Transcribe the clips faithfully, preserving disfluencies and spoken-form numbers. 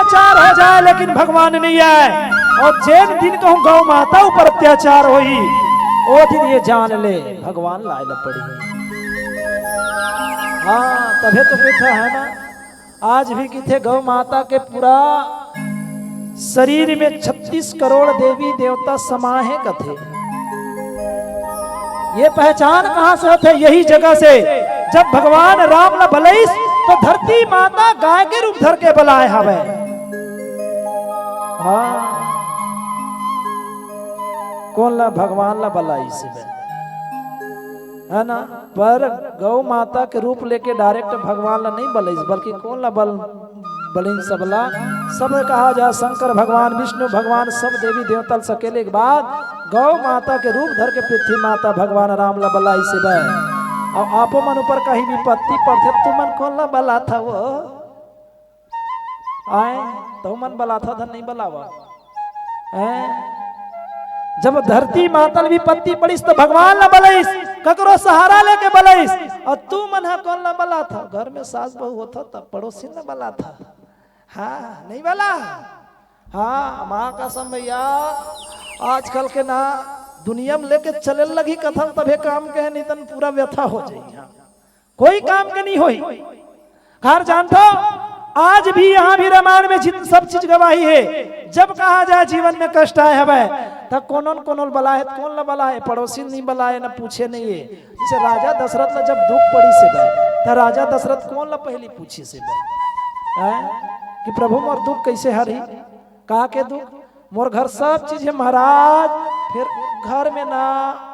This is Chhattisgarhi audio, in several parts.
अत्याचार हो जाए लेकिन भगवान नहीं आए। और जेन दिन कहूँ गौ माता ऊपर अत्याचार होही, ओ दिन ये जान ले भगवान लाए ल पड़ी। हाँ, तभे तो कथे है ना, आज भी कथे गौ माता के पूरा शरीर में छत्तीस करोड़ देवी देवता समा हे कथे। ये पहचान कहाँ से होथे? यही जगह से। जब भगवान राम ला बलाइस तो धरती माता गाय के रूप धर के बलाए हवे। हाँ, कोन ला? भगवान ला बलाइस हे, है ना? पर गौ माता के रूप लेके direct भगवान ला नहीं बलाइस, बल्कि कोन ला बल बलिन सबला, सब कहा जा शंकर भगवान, विष्णु भगवान, सब देवी देवता ल सकेले के बाद गौ माता के रूप धर के पृथ्वी माता भगवान राम ला बलाइस हे। अब आपो मन ऊपर कहीं विपत्ति पड़थे, तुमन कोन ला बलाथव? आए, तुमन बलाथव धन नहीं बलावा। हैं? जब धरती माता ल विपत्ति पड़िस तो भगवान ला बलाइस, ककरो सहारा लेके बलाइस, और तुमन ह कोन ला बलाथव? घर में सास बहू होथव तब पड़ोसी ला बलाथव। हाँ, नहीं बला? हाँ, माँ कसम भैया, आजकल के ना दुनिया में लेके चले लगी कथन, तभे काम के हे, नहीं तन पूरा व्यथा हो जाई। हाँ, कोई काम के नहीं होई। कार जानथव, आज भी यहाँ भी रामायण में जित सब चीज गवाही हे। जब कहा जाए जीवन में कष्ट आए हवे, त कोनो न कोनो ल बलाए, कोन ला बलाए? पड़ोसी नहीं बलाए, न पूछे नहीं हे। जैसे राजा दशरथ ला जब दुख पड़िस हे, त राजा दशरथ कोन ला पहली पूछिस हे? हैं? कि प्रभु मोर दुख कैसे हरही? का के दुख? मोर घर सब चीज हे महाराज, फिर घर में ना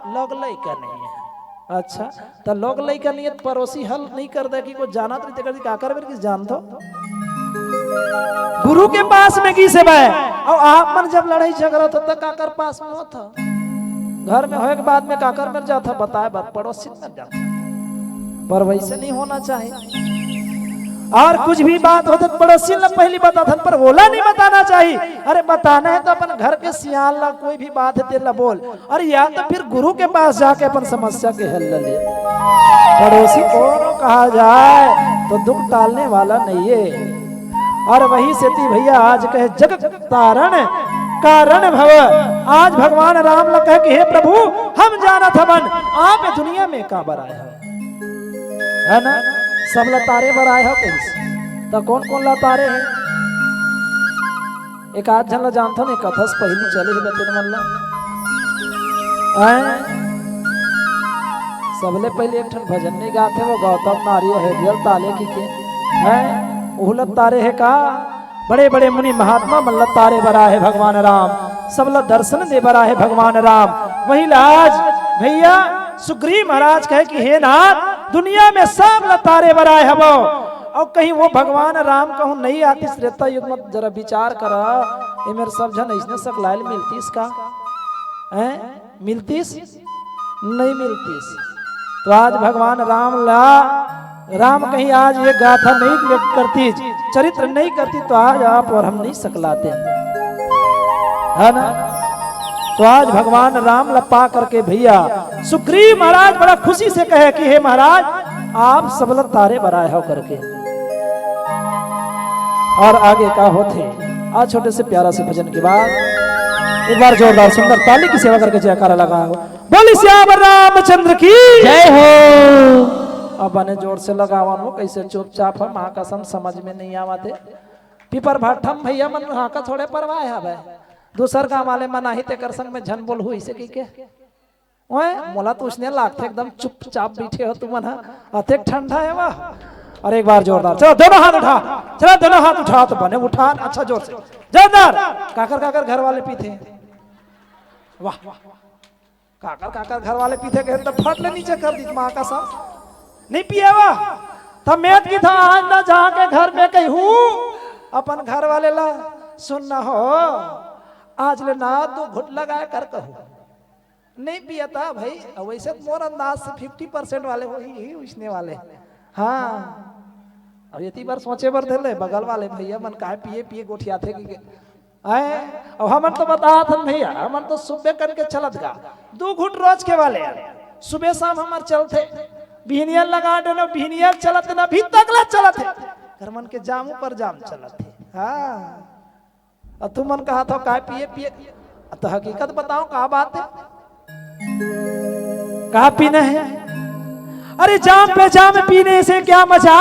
लोग लइका नहीं हे। अच्छा, त लोग लइका नहीं हे त पड़ोसी हल नहीं कर दे कि कोई जानत रही तेकर का करबे कि जानथव? गुरु के पास में गिस हे बे, और आप मन जब लड़ाई झगड़ा होथव त काकर पास में होथव? घर में होए के बाद में काकर में जाथव? बताए बात पड़ोसी में जाथव। पर वैसे नहीं होना चाहिए। और कुछ भी बात होथे त पड़ोसी ला पहली बताथन, पर ओला नहीं बताना चाहिए। अरे बताना हे त अपन घर के सियान ला, कोई भी बात हे तेला बोल, और या तो फिर गुरु के पास जाके अपन समस्या के हल ले। पड़ोसी कोनो कहा जाए तो दुख टालने वाला नहीं हे। और वही सेती भैया आज कहे जग तारण कारण भव, आज भगवान राम ला कहे कि हे प्रभु, हम जानत हवन आप दुनिया में काबर आए हव। है ना? सब ला तारे बर आए हव कहिस। त कोन कोन ला तारे हे? एक आध झन ला जानथन, एक कथा से पहली चले हे बतेन मन ला। हैं? सबले पहले एक ठन भजन नहीं गाथे, वो गौतम नारी अहेरियल ताले की के। हैं? उहू ला तारे हे का? बड़े बड़े मुनि महात्मा मन ला तारे बर आए हे भगवान राम, सब ला दर्शन दे बर आए हे भगवान राम। वही ला आज भैया सुग्रीव महाराज कहे कि हे नाथ, दुनिया में सब ला तारे बर आए हवव, और कहीं वो भगवान राम कहूँ नहीं आतिस त्रेता युग में, जरा विचार करा, ये मेर सब झन ऐसने सकलाइल मिलतिस का? हैं? मिलतिस? नहीं मिलतिस। तो आज भगवान राम ला, राम कहीं आज ये गाथा नहीं व्यक्त करतिस, चरित्र नहीं करतिस, तो आज आप और हम नहीं सकलाते, है ना? तो आज भगवान राम ला पा करके भैया सुग्रीव महाराज बड़ा खुशी से कहे कि हे महाराज, आप सब ला तारे बर आए हव करके। और आगे का होथे, आज छोटे से प्यारा से भजन के बाद एक बार जोरदार सुंदर ताली की सेवा करके जयकारा लगाओ। बोली सियावर रामचंद्र की जय हो। अब बने जोर से लगावन हो, कैसे चुपचाप हे, माँ कसम समझ में नहीं आवत हे। पीपर भाठम भैया मन हाका थोड़े परवाए हवे, दूसर गाँव वाले मन आही तेकर संग में झन बोलहू इसे की के। ओए, मोला तो उसने लागथे एकदम चुपचाप बैठे हो तुमन ह, अतेक ठंडा हे वाह। और एक बार जोरदार, चलो दोनों हाथ उठा, चलो दोनों हाथ उठा तो बने उठा, अच्छा जोर से। जोरदार। काकर काकर घर वाले पीथे? वाह। काकर काकर घर वाले पीथे कहे तो फट ले नीचे कर दी माँ का सब। नहीं पिए वाह। त मैं कथंव आज ना जाके घर में कहूँ अपन घर वाले ला, सुन ना हो, आज ले ना दू घुट लगाए कर कहूँ। नहीं पियता भाई, वैसे तो मोर अंदाज से फिफ्टी परसेंट वाले होही ही उसने वाले। हाँ, अब एती बार सोचे बर धर ले, बगल वाले भैया मन काय पिए पिए गोठियाथे कि के-, आए, अब हमन तो बतात हन भैया, हमन तो सुबह करके चलत गा, दू घुट रोज के वाले, सुबह शाम हमर चलथे, बिहनिया लगा देनो, बिहनिया चलत ना, अभी तक ला चलत हे, घर मन के जाम ऊपर जाम चलत हे। हाँ। अब तुमन कहा था काय पिए पिए, तो हकीकत बताओ का बात है, का पीना है? अरे जाम पे जाम पीने से क्या मजा,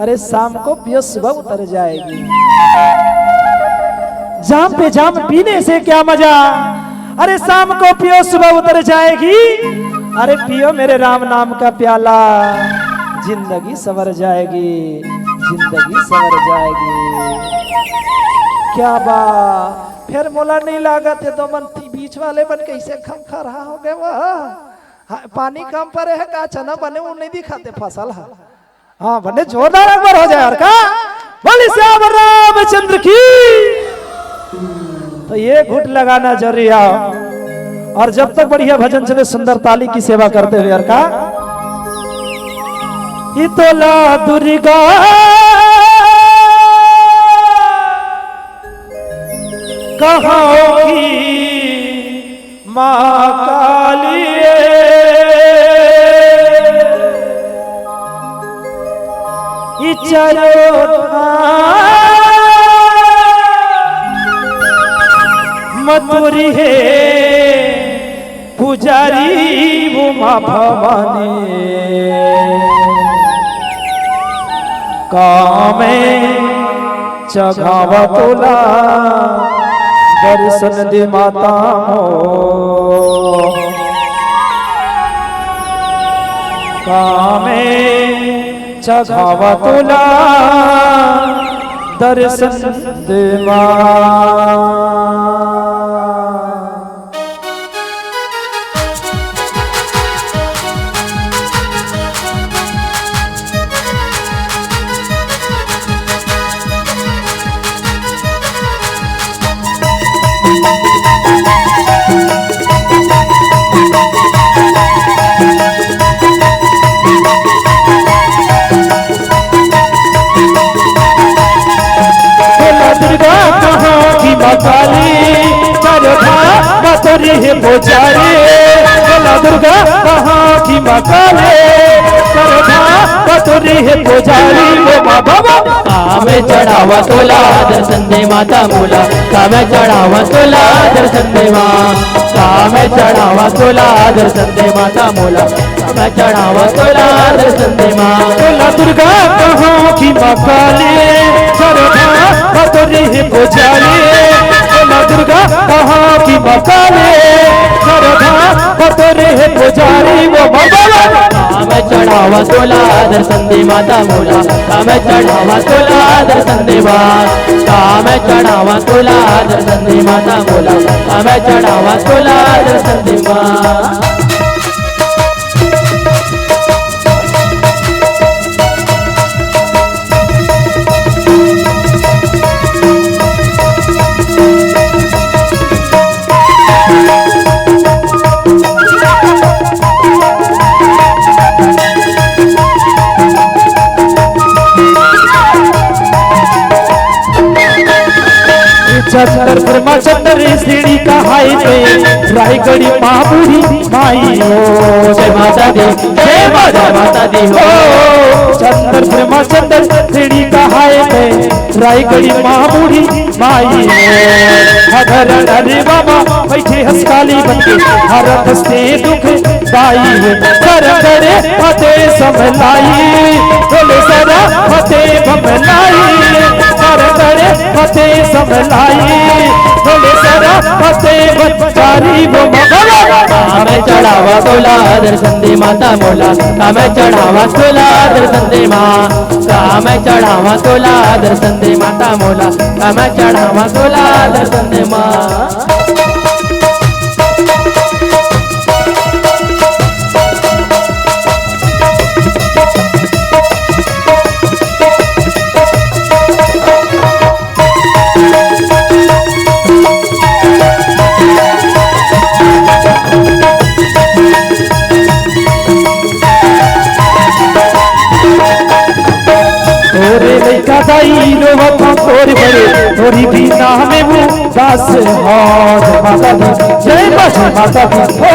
अरे शाम को पियो सुबह उतर जाएगी। जाम पे जाम पीने से क्या मजा, अरे शाम को पियो सुबह उतर जाएगी। अरे पियो मेरे राम नाम का प्याला, जिंदगी संवर जाएगी, जिंदगी संवर जाएगी। क्या बा, फेर मोला नहीं लागत हे तो मन बीच वाले मन कैसे खमखरहा हो गए वो। हाँ, पानी कम परे हे का, चना बने वो नहीं दिखाते फसल हा। हाँ, बने जोरदार एक बार हो जाए और का, बोली सियावर रामचंद्र की। तो ये घुट लगाना जरूरी है। और जब तक बढ़िया भजन चले, सुंदर ताली की सेवा करते हुए और का, इतोला दुर्गा कहाँ होगी माँ काली, ई चारों धाम मतोरी है पुजारी उमा भवानी। कामे चघावा तोला दर्शन दे माता मोर। कामे चघावा तोला दर्शन दे माँ। बोला दुर्गा कहाँ की माँ काली, चारों धाम मतोरी है पुजारी। बोला दुर्गा कहाँ की माँ काली, चारों धाम मतोरी है पुजारी। वो माँ बाबा कामे चढ़ावा तोला दर्शन दे माता मोला, कामे चढ़ावा तोला दर्शन दे माँ, कामे चढ़ावा तोला दर्शन दे माता मोला, कामे चढ़ावा तोला दर्शन दे माँ। बोला दुर्गा कहाँ की माँ काली, चारों धाम मतोरी है पुजारी। बोला दुर्गा कहाँ की माँ काली, चारों धाम मतोरी है पुजारी। वो माँ बाबा कामे चढ़ावा तोला दर्शन दे माता मोला, कामे चढ़ावा तोला दर्शन दे माँ, कामे चढ़ावा तोला दर्शन दे माता मोला, कामे चढ़ावा तोला दर्शन दे माँ। चंद्र ब्रह्मा चंद्र श्रेणी का हाय पे, रायगढ़ी माँ बूढ़ी माई हो। जय माता दी, जय माता, माता दी हो। चंद्र ब्रह्मा चंद्र श्रेणी का हाय पे, रायगढ़ी माँ बूढ़ी माई हो। अगर अरे बाबा बैठे हंसकाली बनके, हरत से दुख दाई हो। सर करे फतेह समलाई, बोले सर फतेह बमलाई। सर करे फतेह समलाई, बोले सर फतेह बमलाई। वो मगला कामे चढ़ावा तोला दर्शन दे माता मोला, कामे चढ़ावा तोला दर्शन दे माँ, कामे चढ़ावा तोला दर्शन दे माता मोला, कामे चढ़ावा तोला दर्शन दे माँ। लइका दाई रोवत हंव तोर बरे, तोरी बिना में उदास हंव। जय माता दी, जय माता दी। हो,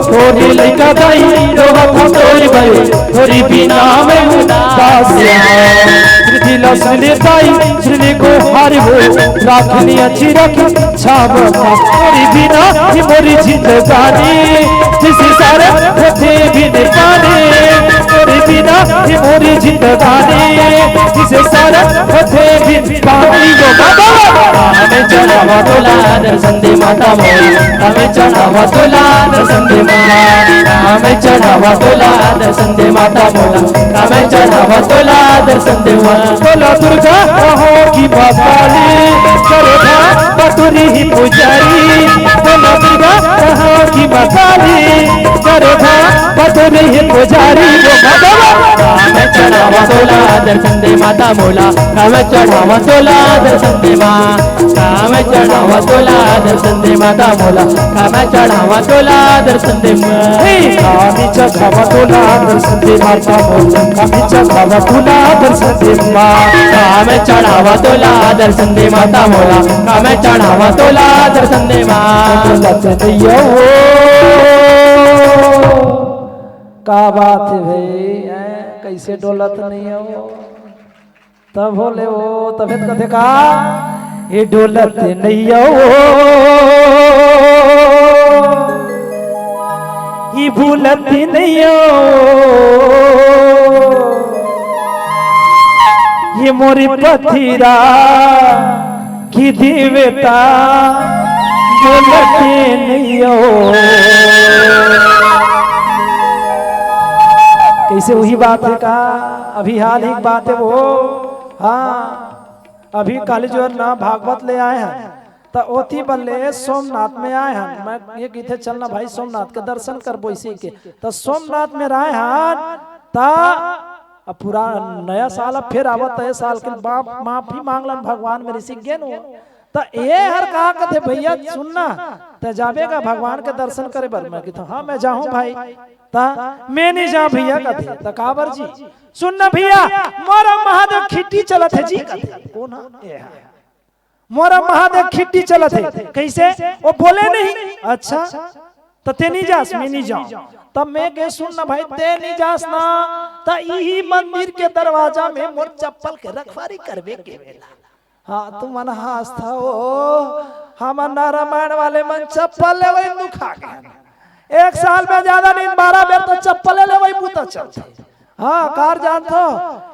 तोरी लइका दाई रोवत हंव तोर बरे, तोरी बिना में उदास हंव। श्री ला श्री ले दाई, श्री ले गोहार हो, राखनी अच्छी रख छावता। तोरी बिना ही मोरी जिंदगानी, जिसे सारा होथे बिन पानी। तोरी बिना ही मोरी जिंदगानी, जिसे सारा होथे बिन पानी। यो बाबा, हमें चढ़ावा तोला दर्शन दे माता मोला, हमें चढ़ावा तोला दर्शन दे माँ, हमें चढ़ावा तोला दर्शन दे माता मोला, हमें चढ़ावा तोला दर्शन दे माँ। बोला दुर्गा कहो कि माँ काली, करो धाम बटुरी ही पुजारी। बोला दुर्गा कहो कि माँ काली, करो धाम बटुरी ही पुजारी। जो माता मैं चढ़ावा तोला दर्शन दे माता मोला, मैं चढ़ावा तोला दर्शन दे माँ, मैं चढ़ावा तोला दर्शन दे माता मोला, मैं चढ़ावा तोला दर्शन दे माँ। हे स्वामी चढ़ावा तोला दर्शन दे माता मोला, स्वामी चढ़ावा तोला दर्शन दे माँ। मैं चढ़ावा तोला दर्शन दे माता मोला, मैं चढ़ावा तोला दर्शन दे माँ। डोलत नइ हवव। का बात हे भाई, हैं? कइसे डोलत नइ हवव? तब बोले वो, तबे त कथे का, ए डोलत नइ हवव, ए बोलत नइ हवव, ए मोरी पथरा के देवता, बोलत नइ हवव। कइसे उही बात हे का? अभी हाल ही के बात हे वो। हाँ, अभी काली जो हे ना भागवत ले आए हन, त ओती बर ले सोमनाथ में आए हन। मैं ये कहिथे, "चल ना भाई, सोमनाथ के दर्शन करबो इसी के।" त सोमनाथ में रहे हन, त अब पूरा नया साल अब फेर आवत हे, ए साल के माफ, माफी मांग लन भगवान मेर, इसी गेन हो। त ए हर का कथे, "भइया सुन ना, तैं जाबे का भगवान के दर्शन करे बर?" मैं कहिथंव, "हाँ, मैं जाहूं भाई।" त मैं नइ जांव भइया कथे। त काबर जी? "सुन ना भइया, मोर महादेव खिट्टी चलत हे जी," कथे। कोन हा? ए हा। "मोर महादेव खिट्टी चलत हे।" कइसे? वो बोले नहीं। "अच्छा, त तैं नइ जास, मैं नइ जांव।" तब मैं कहेंव, "सुन ना भाई, तैं नइ जास ना, त इही मंदिर के दरवाजा में मोर चप्पल के रखवारी करबे के बेला।" हाँ, तुमन हंसथव, हमन ना रामायण वाले मन चप्पल लेवई दुखा गे। एक साल में जादा नइ, बारह बेर तो चप्पले लेवई बुता चलथे। हाँ, काबर जानथव,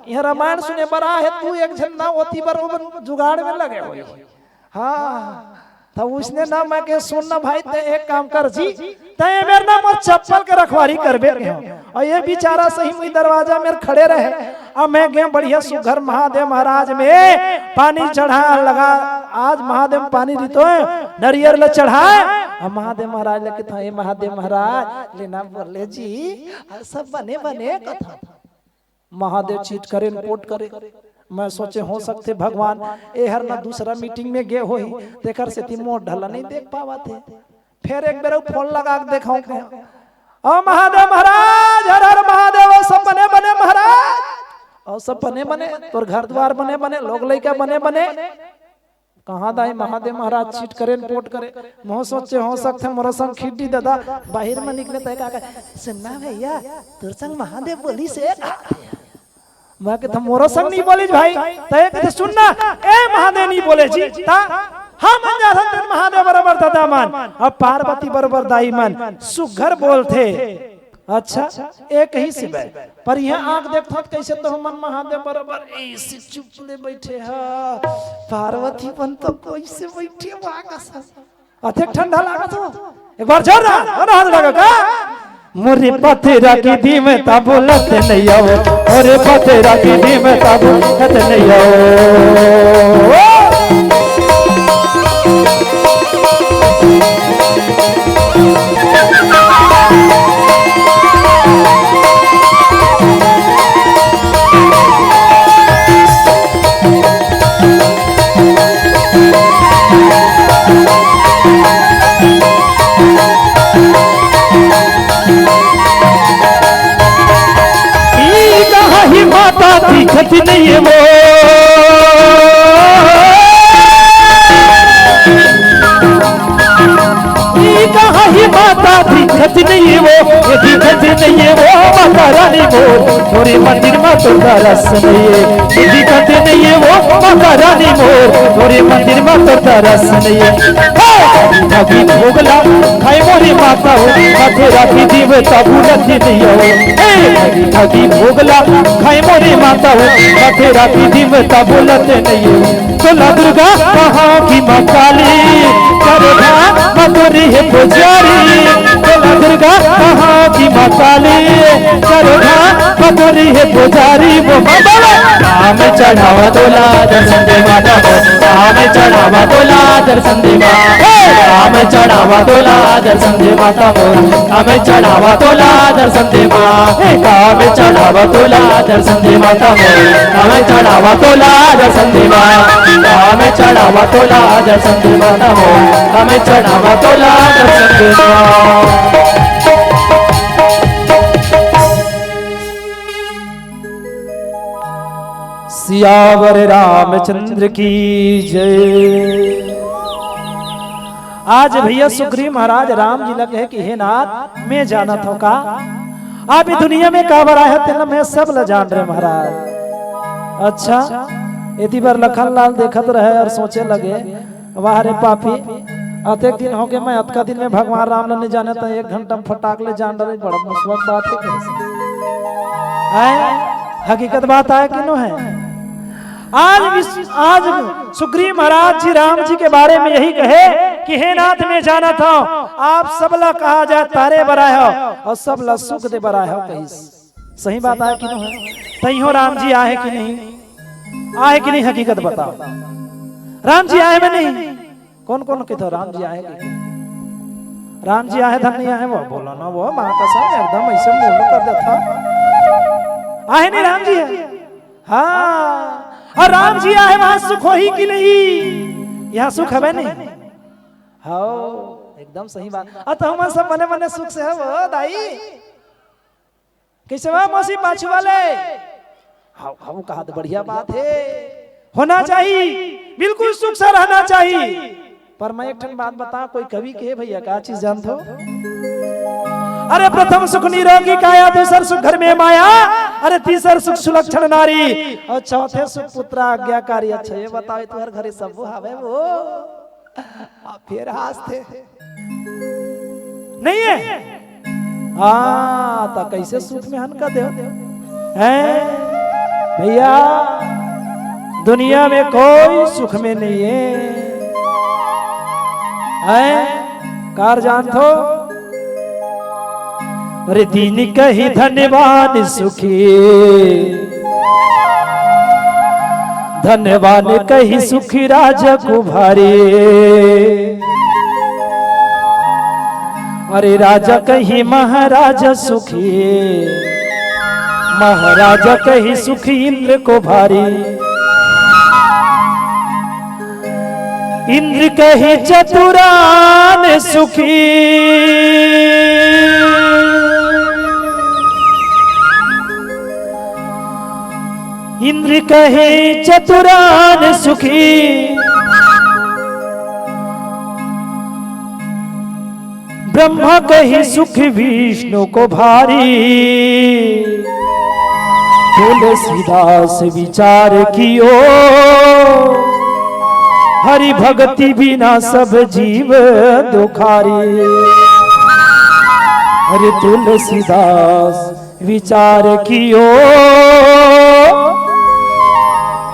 इहाँ रामायण सुने बर आए हे तू एक झन ना, ओती बर ओमन जुगाड़ में लगे होही। हाँ, त उसने ना मैं कहेंव, "सुन ना भाई, तैं एक काम कर जी, तैं ए बेर ना मोर चप्पल के रखवारी करबे," कहेंव। अउ ए बिचारा सही में दरवाजा मेर खड़े रहे। अब मैं गेंव बढ़िया सुघर महादेव महाराज में पानी चढ़ा लगा। आज महादेव पानी रितोय, नरियर ल चढ़ाए। अब महादेव महाराज ल कहिथंव, "ए महादेव महाराज, ले ना बोले जी, अउ सब बने बने कथा।" महादेव चिट करे न पोट करे। मैं सोचेंव हो सकथे भगवान ए हर ना दूसरा मीटिंग में गे होही, तेकर सेती मोर डहर ल नइ देख पावत हे। फेर एक बेर अउ फोन लगा के देखंव कहेंव, "ओ महादेव महाराज, हर हर महादेव, अउ सब बने बने महाराज, अउ सब बने बने, तोर घर दुवार बने बने, लोग लइका बने बने।" कहाँ दाई महादेव महाराज चिट करे न पोट करे। मोर सोचे हो सकथे मोर संग खिड्डी ददा बाहिर में निकले त का कहे, "सुन ना भइया, तोर संग महादेव बोलिस हे।" मैं कहिथंव मोर संग नइ बोलिस भाई, त ए कहिथे सुन ना, ए महादेव नइ बोले जी, त हमन जाथन तेन महादेव बरोबर ददा मन, अब पार्वती बरोबर दाई मन, सुघर बोलथे। अच्छा, ए कहिस हे बे। पर इहाँ आके देखथंव त कइसे तो हमन महादेव बरोबर अइसे चुप ले बइठे हन। पार्वती मन तो कइसे बइठे हे वाह का सा। अतेक ठंडा लागत हे। एक बार जोरदार, अउ हाथ लगा का? मोरे पथरा के दिम ता बोलत नइ हवव, मोरे पथरा के दिम ता बोलत नइ हवव। ई कहाँ ही माता दिखत नइ हे वो। मोरे मंदिर मा तोर दरस नइये, निधि कंठ नइये वो माता रानी मोर, मोरे मंदिर मा तोर दरस नइये। हे! भागी भोगला खाए मोरे माता हो, माथे राखी दीव ता बोलत नइये हो। हे! भागी भागी भोगला खाए मोरे माता हो, माथे राखी दीव ता बोलत नइये हो। तोला दुर्गा कहाँ की माँ काली, चारों धाम मा तोरे हे पुजारी। तोला दुर्गा कहाँ की माँ काली, चारों धाम मा तोरे हे पुजारी। वो माँ बोले, राम चढ़ावा तोला दर्शन दे माता हो, राम चढ़ावा तोला दर्शन दे माँ। हे! राम चढ़ावा तोला दर्शन दे माता मोर, राम चढ़ावा तोला दर्शन दे माँ। हे! राम चढ़ावा तोला दर्शन दे माता मोर, राम चढ़ावा तोला दर्शन दे माँ। राम चढ़ावा तोला दर्शन दे माता मोर, राम चढ़ावा तोला दर्शन दे माँ। सियावर रामचंद्र की जय। आज भैया सुग्रीव महाराज राम जी ला कहे कि हे नाथ, मैं जानत हँव का, आप ये दुनिया में काबर आए हव, तेला मैं सब ला जान रहेंव महाराज। अच्छा, एती बर लखन लाल देखत रहे अउ सोचे लगे, वाह रे पापी, अतेक दिन होगे, मैं अतका दिन में भगवान राम ला नइ जानेंव, त एक घंटा में फटाक ले जान डरेंव, बड़ा मुसवा के बात हे कहिस। आय, हकीकत बात आय कि नो हे? आज विश्व, आज सुग्रीव महाराज जी राम जी के बारे में यही कहे कि हे नाथ, मैं जानत हँव, आप सब ला कहा जाए तारे बर आए हव अउ सब ला सुख दे बर आए हव कहिस। सही बात आय कि नो हे? तइहो राम जी आहे कि नहीं? आहे कि नहीं, हकीकत बताव। राम जी आहे में नहीं? कोन कोन कहिथव राम जी आहे कि? राम जी आहे धन नहीं आहे, वो बोला ना, वो माँ कसम एकदम ऐसे मुंह कर देता। आहे नहीं राम जी हे? हाँ। अउ राम जी आहे वहाँ सुख होही कि नहीं? यहाँ सुख हवे नहीं? हव, एकदम सही बात। अउ त हमन सब बने बने सुख से हव दाई। कइसे बा मौसी पाछू वाले? हव, हव, कहा त बढ़िया बात हे। होना चाही, बिल्कुल सुख से रहना चाही। पर मैं एक ठन बात बतावँव, कोई कवि कहे भैया का चीज जानथव? अरे प्रथम सुख निरोगी काया, दूसर सुख घर में माया, अरे तीसर सुख सुलक्षण नारी, अउ चौथे सुख पुत्र आज्ञाकारी। अच्छा ये बताव, तुँहर घरे सबो हवे वो? आप फेर हाँसथे। नहीं हे? हाँ, त कइसे सुख में हन का देव? हैं? भैया, दुनिया में कोई सुख में नहीं हे। हैं? काबर जानथव? अरे दीन कही धनवान सुखी, धनवान कही सुखी राज कुभारी। अरे राजा कही महाराज सुखी, महाराज कही सुखी इंद्र को भारी। इंद्र कही चतुरान सुखी, इंद्र कहे चतुरान सुखी, ब्रह्मा कहे सुख विष्णु को भारी। तुलसीदास विचार कियो, हरि भक्ति बिना सब जीव दुखारी। हरि तुलसीदास विचार कियो,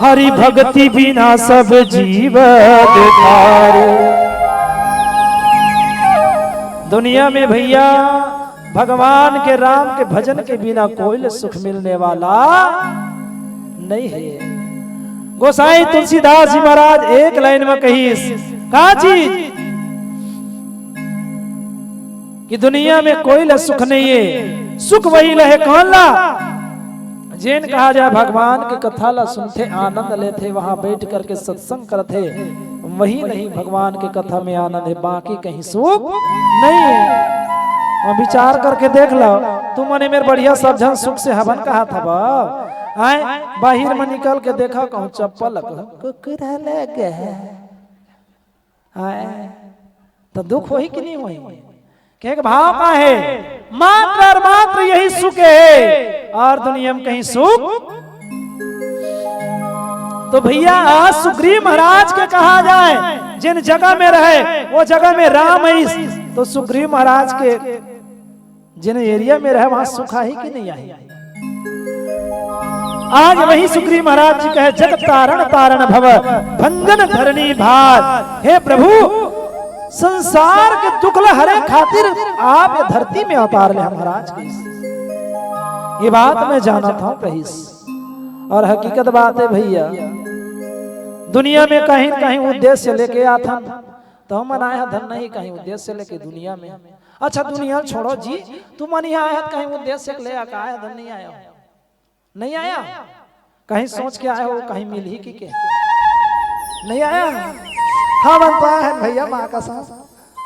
हरि भक्ति बिना सब जीव दुखारी। दुनिया में भैया भगवान के राम के भजन के बिना कोई ले सुख मिलने वाला नहीं हे। गोसाई तुलसीदास जी महाराज एक लाइन में कहिस, का चीज? कि दुनिया में कोई ला सुख नहीं हे, सुख वही ला हे कौन ला? जेन कहा जाए भगवान के कथा ला सुनथे, आनंद लेथे, वहां बैठ करके सत्संग करथे, वही नहीं भगवान के कथा में आनंद हे, बाकी कहीं सुख नहीं हे। अब विचार करके देख लो, तुमन ए मेर बढ़िया सब झन सुख से हवन कहा था बा? आए बाहिर में निकल के देखा, कहूँ चप्पल, कहूँ कुकुर लगे। आए, त दुख होही कि नहीं होही? के भाव का हे? मात्र और मात्र यही सुख हे, और दुनिया में कहीं सुख। तो भैया, आज सुग्रीव महाराज के कहा जाए, जिन जगह में रहे, वो जगह में राम आइस, तो सुग्रीव महाराज के जिन area में रहे, वहां सुख आही कि नहीं आही? आज वही सुग्रीव महाराज जी कहे, "जग तारण तारण भव, भंजन धरणी भार।" हे प्रभु, संसार के दुख ल हरे खातिर आप ये धरती में अवतार ले महाराज कहिस। ये बात मैं जानत हंव कहिस। और हकीकत बात हे भैया, दुनिया में कहीं न कहीं उद्देश्य लेके आथन, तो हमन आए हन धन नहीं कहीं उद्देश्य लेके दुनिया में। अच्छा, दुनिया छोड़ो जी, तुमन इहां आए हव कहीं उद्देश्य ले आके आए हव धन नहीं आए हव? नहीं आए हव? कहीं सोच के आए हव, कहीं मिलही कि के? नहीं आए हव? हमन तो आए हन भैया, माँ कसम।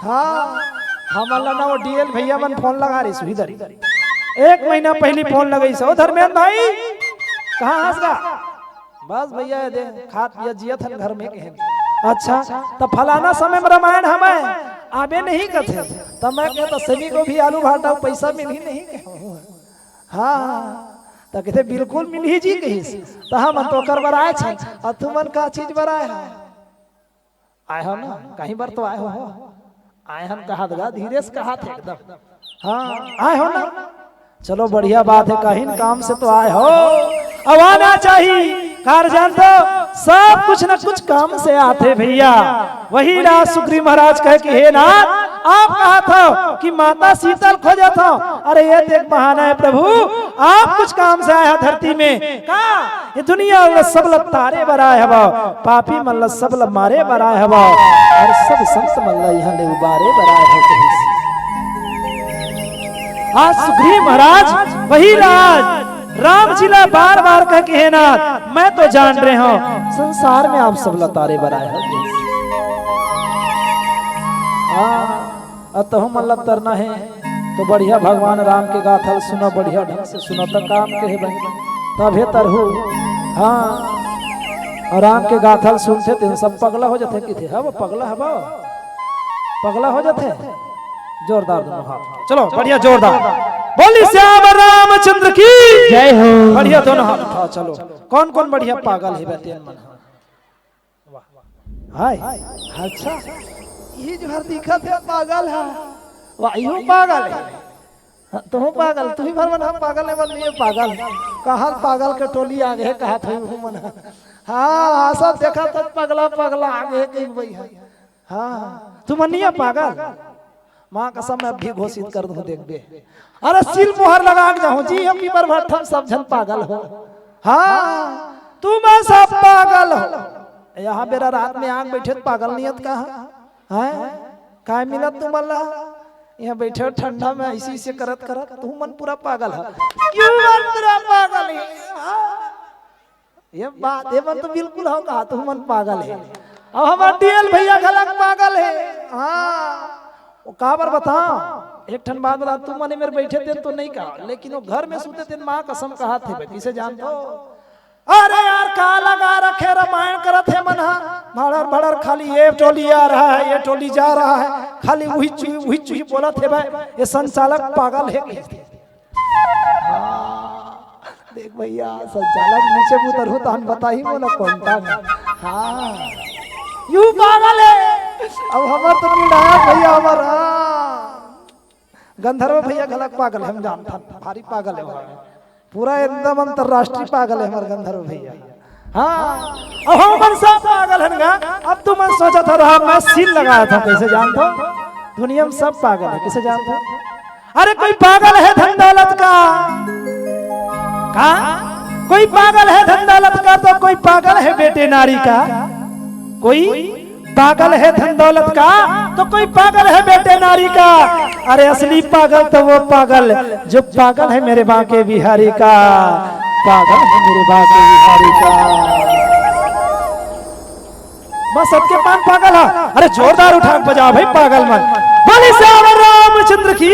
हाँ, हमन ला ना वो DL भैया मन फोन लगा रहिस उही दरी। एक महीना पहिली फोन लगाइस, "ओ धर्मेंद्र भाई, कहाँ हस गा?" "बस भैया, ये दे, खात पियत जियत हन घर में," कहेन। "अच्छा, त फलाना समय में रामायण हवय, आबे नहीं कथे।" त मैं कहेंव, "त सेमी गोभी आलू भाटा, पैसा मिलही नहीं?" कहेंव। हाँ, त कथे, "बिल्कुल मिलही जी," कहिस। त हमन तो ओकर बर आए हन, अउ तुमन का चीज बर आए हव? आए हव ना? कहीं बर तो आए हव? आए हन कहत गा, धीरे से कहत हे एकदम। हाँ, आए हव ना? चलो, बढ़िया बात हे, कहीं न काम से तो आए हव। अब आना चाहिए, कार जान दो, सब कुछ न कुछ काम से आथे भैया। वही राज सुग्रीव महाराज कहे कि हे नाथ, आप कहत हव कि माता सीता ल खोजत हव, अरे ये तो एक बहाना हे प्रभु, आप कुछ काम से आए हव धरती में का? ये दुनिया ल सब ल तारे बर आए हव, पापी मन ल सब ल मारे बर आए हव, अउ सब संत मन ल इहां ले उबारे बर आए हव कहिस। आज सुग्रीव महाराज वही राज राम जी ला बार बार कह के, "हे नाथ, मैं तो जान रहे हंव, संसार में आप सब ल तारे बर आए हव।" हाँ, अउ तहूं मन ल तरना हे, तो बढ़िया भगवान राम के गाथा ल सुना, बढ़िया ढंग से सुना, त काम के हे भाई, तभे तरहू। हाँ, अउ राम के गाथा ल सुनथे, तेन सब पगला हो जाथे, किथे, "हव, पगला हव, पगला हो जाथे।" जोरदार दोनों हाथ। चलो, बढ़िया, जोरदार। बोली सियावर रामचंद्र की जय हो। बढ़िया दोनों हाथ उठाओ, चलो। कौन कौन बढ़िया पागल हे बे तेन मन? हाय, अच्छा, ये जो हर दिखत हे पागल हे, वाह, इहू पागल हे। हाँ, तुहूं पागल, तुही भर मन हम पागल हे, बस ये पागल। कहाँ पागल के टोली आगे हे, कहा थे वो मन। हाँ, हाँ, सब देखा तो पगला, पगला आगे हे कहीं भैया। हाँ, तुमन नहीं हे पागल? माँ कसम, मैं अभी घोषित कर दूं, देखबे। अरे सील मोहर लगा के जाहूं जी, हम पीपर भट्ठम सब झन पागल हो। हाँ, तुमन सब पागल हो। यहाँ बेरा रात में आग बैठे त पागल नहीं हे त का? हैं? काय मिलत तुमन ला? यहाँ बैठे हो ठंडा में ऐसे ऐसे करत करत, तुमन पूरा पागल हो। क्यों मन पूरा पागल हे? हाँ। ये बात, ये मन तो बिल्कुल हो कहा, तुमन पागल हे। अब हमर DL भैया घलक पागल हे। हाँ, वो काबर बताओ, एक ठन बात बता, तुमन मेर बैठे तेन तो नहीं कहा, लेकिन वो घर में सुते तेन माँ कसम कहा थे भाई, किसे जानत हो? अरे यार, का लगा रखे, रामायण करत हे मन हा, भड़र भड़र खाली ये टोली आ रहा है, ये टोली जा रहा है, खाली वही चुही, वही चुही बोलत हे भाई, ये संचालक पागल हे। हाँ, देख भैया, संचालक नीचे उतरहू तहन बताही मोला कौन टा में। हाँ, यू पागल हे। अब हमर तो निड़ाया भैया हमर, हाँ। गंधर्व भैया घलक पागल हे, हम जानथन, भारी पागल हे वो। पूरा एकदम अंतर्राष्ट्रीय पागल हे हमर गंधर्व भैया। हाँ, अब हमन सब पागल हन गा। अब तुमन सोचत हो रहा, मैं सील लगाया था, कैसे जानत हो? दुनिया में सब पागल हे, किसे जानत हो? अरे कोई पागल हे धन दौलत का? का? कोई पागल हे धन दौलत का, तो कोई पागल हे बेटे नारी का। कोई पागल हे धन दौलत का, तो कोई पागल हे बेटे नारी का। अरे असली पागल तो वो पागल जो पागल हे मेरे बांके बिहारी का, पागल हे मेरे बांके बिहारी का। बस सबके पान पागल हे। अरे जोरदार उठा के बजाओ भाई पागल मन। बोली सियावर रामचंद्र की।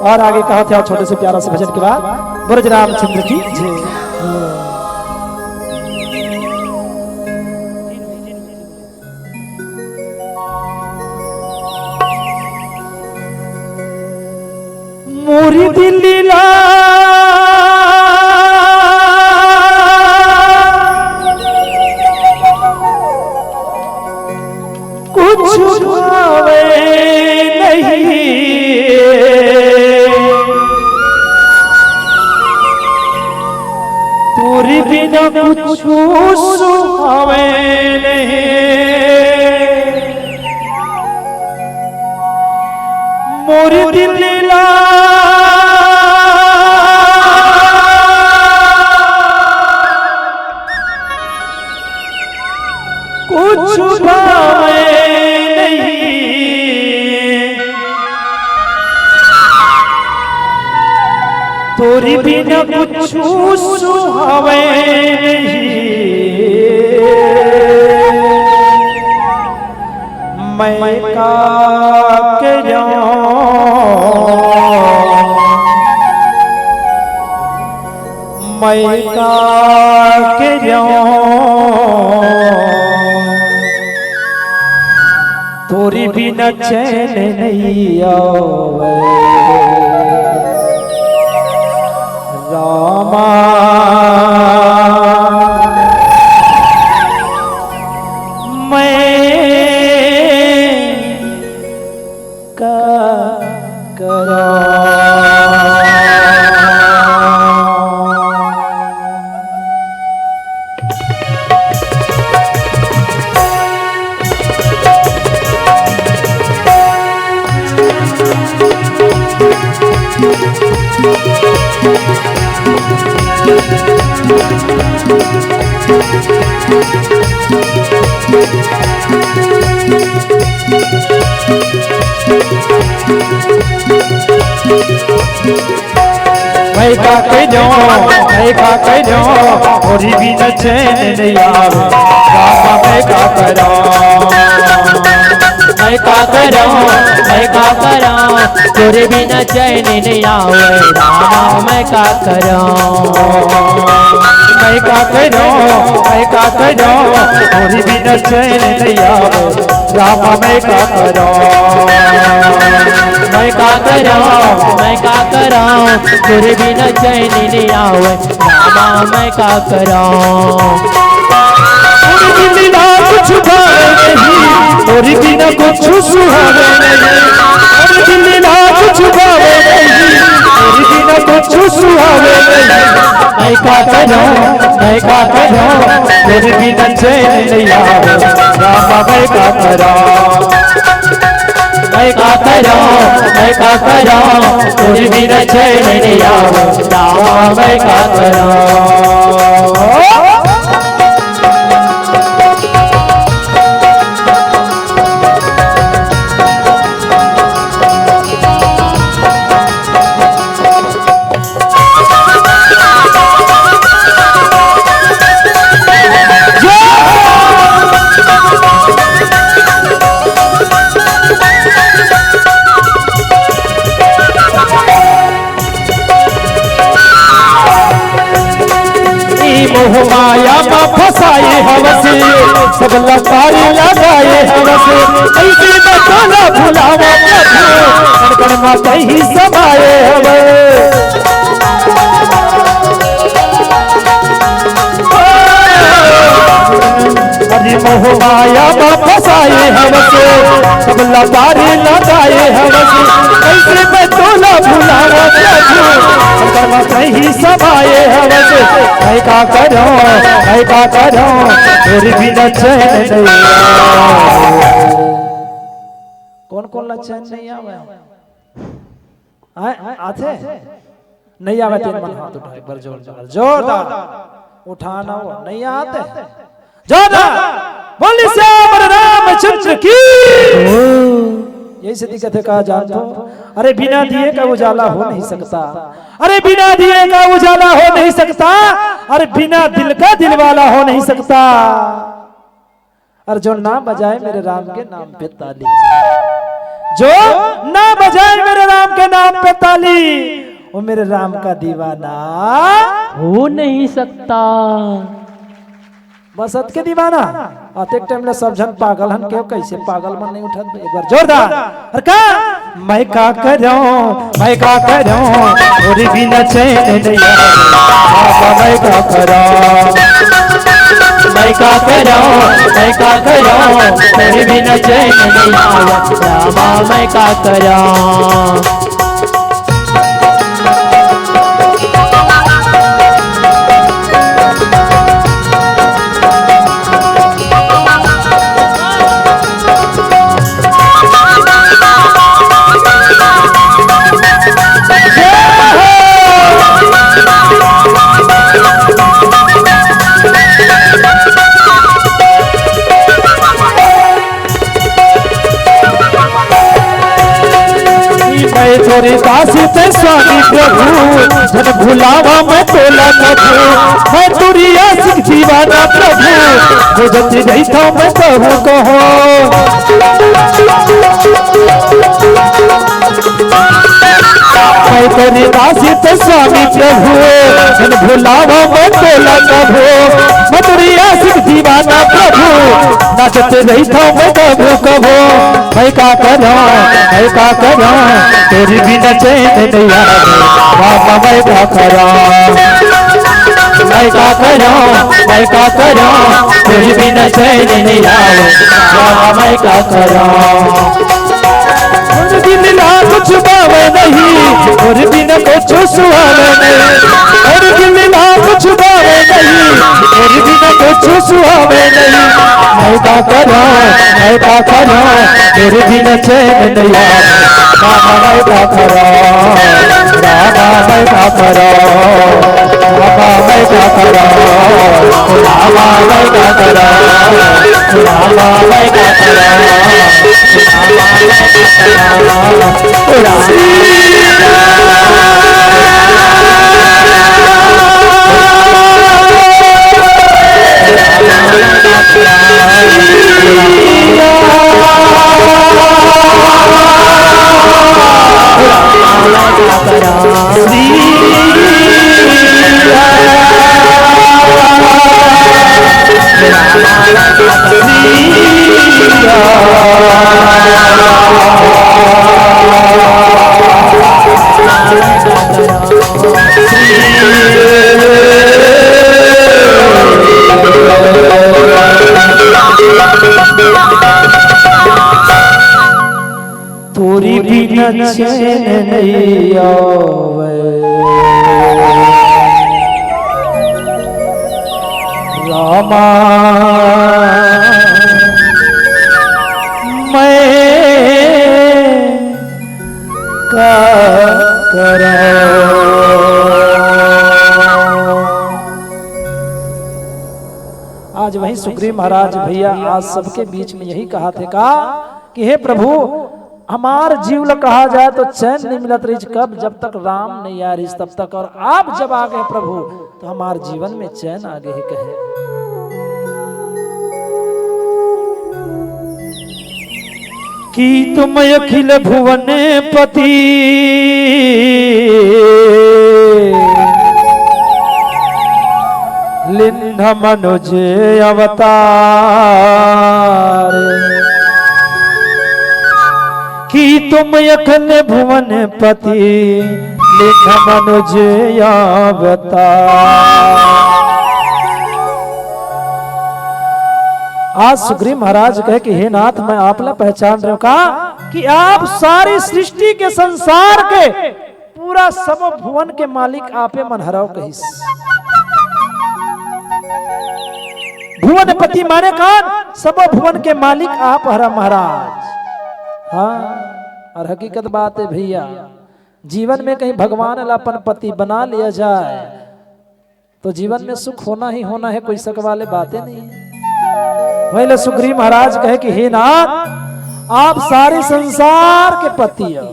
और आगे कहा थे छोटे से प्यारा से भजन के बाद, ब्रज रामचंद्र की जय। मोर दिल ला कुछ भावे नहीं, तोर बिना कुछ सुहावे नहीं। मोर दिल ला कुछ भावे नहीं, तोर बिना कुछ सुहावे नहीं। मैं का करूं, मैं का करूं, तोर बिना चैन नहीं आवे। रामा, मैं का करूं। मैं का करूं, मैं का करूं, तोर बिना चैन नहीं आवे। रामा, मैं का करूं, मैं का करूं, मैं का करूं, तोर बिना चैन नहीं आवे। रामा, मैं का करूं, मैं का करूं, मैं का करूं, तोर बिना चैन नहीं आवे। रामा, मैं का करूं, मैं का करूं, मैं का करूं, तोर बिना चैन नहीं आवे। रामा, मैं का करूं। मोर दिल ला कुछ भावे नहीं, तोर बिना कुछ सुहावे नहीं। मोर दिल ला कुछ भावे नहीं, तोर बिना कुछ सुहावे नहीं। मैं का करूं, मैं का करूं, तोर बिना चैन नहीं आवे। रामा, मैं का करूं, मैं का करूं, मैं का करूं, तोर बिना चैन नहीं आवे। रामा, मैं का करूं। ई मोह माया म फसाए हवस, सब ला पारी लगाए हवस। अइसे न तोला भुलावा प्रभु, कण कण म तहीं समाए हवस। अरे मोह माया म फसाए हवस, सब ला पारी लगाए हवस। कइसे मैं तोला भुलावा प्रभु, कण कण म तहीं समाए हवस। मैं का करूं, मैं का करूं, तोर बिना चैन नहीं आवे। कोन कोन ला चैन नहीं आवे? आय, आथे? नहीं आवे तेन मन हाथ उठा, एक बार जोरदार, जोरदार। उठाना हो, नहीं आथे? जोरदार। बोल श्याम रामचंद्र की। यही से दिक्कत है, कहा जान तो। अरे बिना दिए का उजाला हो नहीं सकता। अरे बिना दिए का उजाला हो नहीं सकता। अरे बिना दिल का दिलवाला हो नहीं सकता। और जो ना बजाए मेरे राम के नाम पे ताली, जो ना बजाए मेरे राम के नाम पे ताली, वो मेरे राम का दीवाना हो नहीं सकता। बस अतके दीवाना। अतेक टाइम ले सब झन पागल हन, केव कइसे पागल मन नहीं उठत। एक बार जोरदार। और का मैं का करौं, मैं का करौं, तोरे बिना चैन नइ आवय। बाबा, मैं का करौं, मैं का करौं, मैं का करौं, तोरे बिना चैन नइ आवय। रामा, मैं का करौं। मैं तोरे दास तैं स्वामी प्रभु, झन भुलावंव मैं तोला कभू। मैं तोरे आशिक दीवाना प्रभु, खोजत रहिथंव मैं तहूँ कहाँ। मैं तोरे दास तैं स्वामी प्रभु, झन भुलावंव मैं तोला कभू। मैं तोरे आशिक दीवाना प्रभु, नाचत रहिथंव मैं कभू कभू। मैं का करौं, मैं का करौं, तोरे बिना चैन नइ आवय। रामा, मैं का करौं, मैं का करौं, मैं का करौं, तोरे बिना चैन नइ आवय। रामा, मैं का करौं। मोर दिल ला कुछ भावय नहीं, तोरे बिना कुछु सुहावय नहीं। मोर दिल ला कुछु भावय नहीं, तोरे बिना कुछु सुहावय नहीं। मैं का करौं, मैं का करौं, तोरे बिना चैन नइ आवय। रामा, मैं का करौं, रामा, मैं का करौं, रामा, मैं का करौं, रामा, मैं का करौं, रामा, मैं का करौं। तोरी बिना चैन नइ आवय। रामा, मैं का करौं। आज वही सुग्रीव महाराज भैया आज सबके बीच में यही कहाथे का कि हे प्रभु, हमार जीव ल कहा जाए तो चैन नइ मिलत रहिस, कब, जब तक राम नइ आए रहिस तब तक, अउ आप जब आ गए प्रभु तो हमार जीवन में चैन आ गे हे कहे। कि तुम अखिल भुवन पति, लीन्ह मनुज अवतार। कि तुम अखिल भुवन पति, लीन्ह मनुज अवतार। आज सुग्रीव महाराज कहे कि हे नाथ, मैं आप ला पहचान रहे हूँ का कि आप सारी सृष्टि के, संसार के, पूरा सबो भुवन के मालिक आपे मन हरव कहिस। भुवनपति माने कौन? सबो भुवन के मालिक आप हरा महाराज। हाँ, अउ हकीकत बात हे भैया, जीवन में कहीं भगवान ला अपन पति बना लिया जाए तो जीवन में सुख होना ही होना हे, कोई शक वाले बातें नहीं हे। वही ले सुग्रीव महाराज कहे कि हे नाथ, आप सारे संसार के पति हो।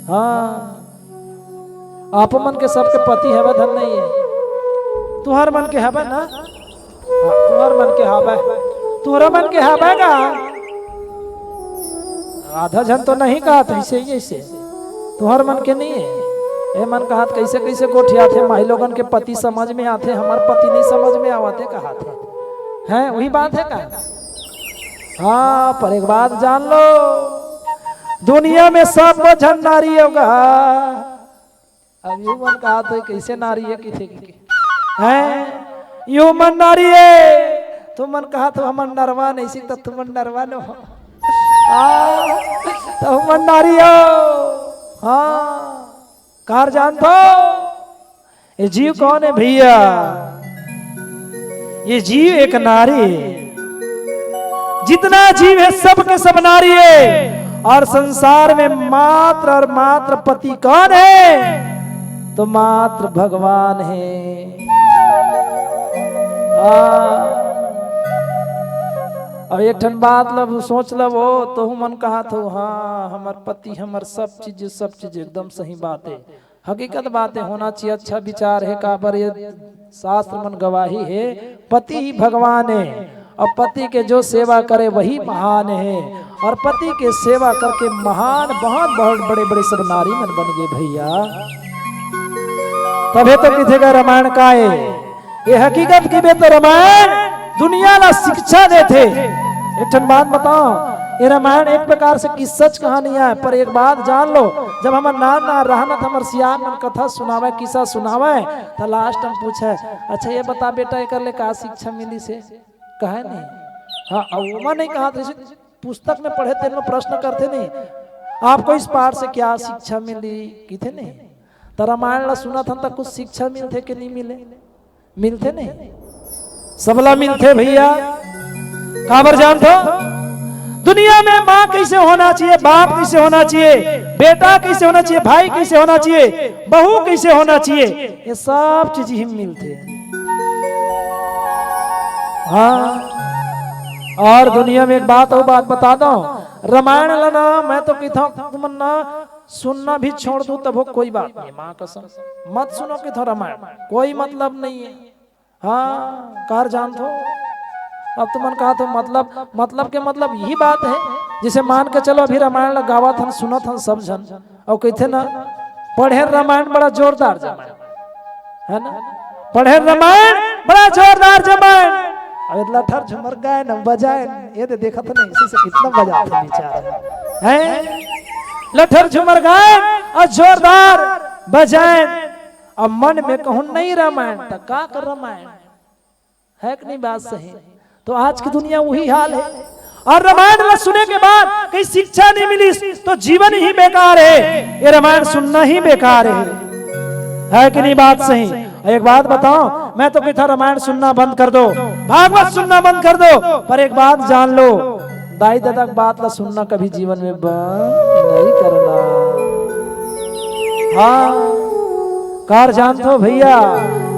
हाँ, आप मन के सबके पति हवय धन नहीं हे, तुहर मन के हवय ना? हाँ, तुहर मन के हवय, तुहरा मन के हवय का? आधा झन तो नहीं कहत, ऐसे ही ऐसे तुहर मन के नहीं हे। ए मन कहत कैसे कैसे गोठियाथे, माई लोगन के पति समझ में आथे, हमार पति नहीं समझ में आवत हे कहत हे। हैं, वही बात हे का? हाँ, पर एक बात जान लो, दुनिया में सब झन नारी होगा। अब यू मन कहा तो कैसे नारी है, किथे के हैं? यू मन नारी है, तुमन कहा तो हमन नरवा नहीं सी, तो तुमन नरवा न हो। हाँ, तो हमन नारी हो। हाँ, कार जान तो ये जीव कौन है भैया? ये जीव एक नारी है। जितना जीव है, सब के सब नारी है। और संसार में मात्र और मात्र पति कौन है? तो मात्र भगवान है। हाँ। और एक ठन बात लब सोच लब, वो तो मन कहा थो, हाँ, हमर पति, हमर सब चीज, सब चीज एकदम सही बात है। हकीकत बात है, होना चाहिए, अच्छा विचार है। काबर ये शास्त्र मन गवाही है, पति ही भगवान है और पति के जो सेवा करे वही महान है। और पति के सेवा करके महान बहुत बहुत बड़े बड़े सब नारी मन बन गए भैया। तभे तो किथे का रामायण का है, ये हकीकत की बे तो रामायण दुनिया ला शिक्षा देथे। एक ठन बात बताओ, ये रामायण एक प्रकार से किस्सा कहानी है, पर एक बात जान लो, जब हमर नान नान रहन त हमर सियान मन कथा सुनावे, किस्सा सुनावे, त लास्ट में पूछे, "अच्छा ये बता बेटा, एकर ले का शिक्षा मिली से?" कहे नहीं। हाँ, अब ओमा नहीं कहा, जैसे पुस्तक में पढ़े तेन में प्रश्न करथे नहीं, "आपको इस पाठ से क्या शिक्षा मिली?" किथे नहीं। त रामायण ला सुनत हन त कुछ शिक्षा मिलथे कि नहीं मिले? मिलथे नहीं? सबला मिलथे भैया। काबर जानथो? दुनिया में माँ कैसे होना चाहिए, बाप कैसे होना चाहिए, बेटा कैसे होना चाहिए, भाई कैसे होना चाहिए, बहू कैसे होना चाहिए, ये सब चीज ही मिलथे। हाँ, और दुनिया में एक बात और बात बता दो, रामायण ला ना, मैं तो कहता हूँ तुमन ना सुनना भी छोड़ दो, तब हो कोई बात नहीं, माँ कसम, मत सुनो कि थोड़ा रामायण, कोई मतलब नहीं है। हाँ, कार जानथो, अब तुमन कहा तो मतलब, मतलब के मतलब यही बात है। जैसे मान के चलो, अभी रामायण ला गावत हन, सुनत हन सब झन, और कहते ना, "पढ़े रामायण बड़ा जोरदार जमायन", है ना? "पढ़े रामायण बड़ा जोरदार जमायन, अब इतना ठर झुमर गायन बजायन", ये दे देखत नहीं, इसी से कितना बजाते बेचारे हैं, "लठर झुमर गायन और जोरदार बजायन।" अब मन में कहूँ, "नहीं रामायण, त का कर रामायण?" है कि नहीं बात सही? तो आज की दुनिया वही हाल है। और रामायण ला सुने के बाद कहीं शिक्षा नहीं मिली तो जीवन ही बेकार है, ये रामायण सुनना ही बेकार है। है कि नहीं बात सही? एक बात बताओ, मैं तो कहता रामायण सुनना बंद कर दो, भागवत सुनना बंद कर दो, पर एक बात जान लो, दाई ददा के बात ला सुनना कभी जीवन में बंद नहीं करना। हाँ, कार जानथो भैया,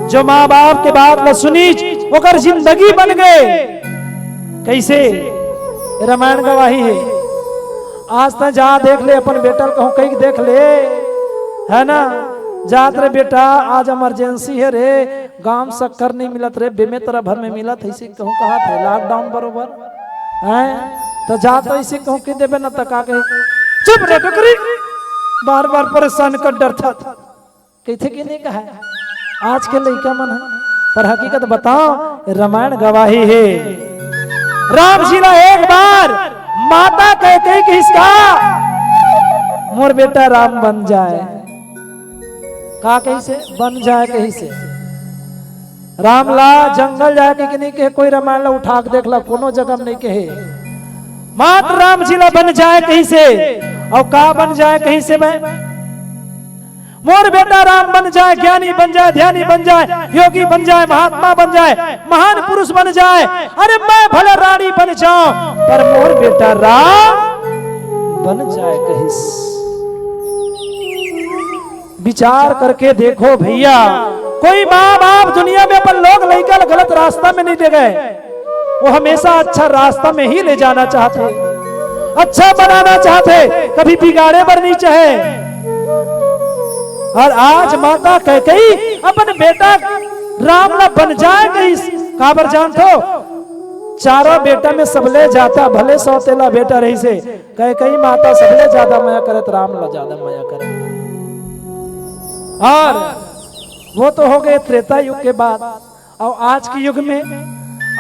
जो माँ बाप के बात ला सुनीच, ओकर जिंदगी बन गए। कैसे? रामायण गवाही है। आज त जा देख ले अपन बेटा ल, कहूँ कहीं देख ले, है ना? जात रे बेटा, आज इमरजेंसी है रे, गांव शक्कर नहीं मिलत रे, बेमेतरा भर में मिलत है, इसे कहूँ कहा थे लॉकडाउन बरोबर, हैं? तो जा तो इसे कहूँ कि देबे न, त का कहे, "चुप रे डोकरी, बार बार परेशान कर डरथस।" कहिथे कि नहीं कहा? आज के लइका मन ह, पर हकीकत बताओ, रामायण गवाही है। राम जी ला एक बार माता कैकेयी कहिस का, "मोर बेटा राम बन जाए।" का कहिसे? बन जाए कहिसे। राम ला जंगल जाए के नहीं कहे, कोई रामायण ला उठा के देख ला, कोनो जगह में नहीं कहे। मात्र राम जी ला बन जाए कहिसे। और का बन जाए कहिसे बे? "मोर बेटा राम बन जाए, ज्ञानी बन जाए, ध्यानी बन जाए, योगी बन जाए, महात्मा बन जाए, महान पुरुष बन जाए। अरे मैं भले रानी बन जाऊं, पर मोर बेटा राम बन जाए" कहिस। विचार करके देखो भैया, कोई माँ बाप दुनिया में अपन लोग लइका ल गलत रास्ता में नहीं ले गए, वो हमेशा अच्छा रास्ता में ही ले जाना चाहते, अच्छा बनाना चाहते, कभी बिगाड़े बर नहीं चाहे। और आज माता कैकेयी अपन बेटा राम ला बन जाए कहिस, काबर जानथो, चारों बेटा में सबले ज्यादा, भले सौतेला बेटा रहिसे, कैकेयी माता सबले ज्यादा मया करत, राम ला ज्यादा मया करत। और वो तो हो गए त्रेता युग के बात। और आज के युग में,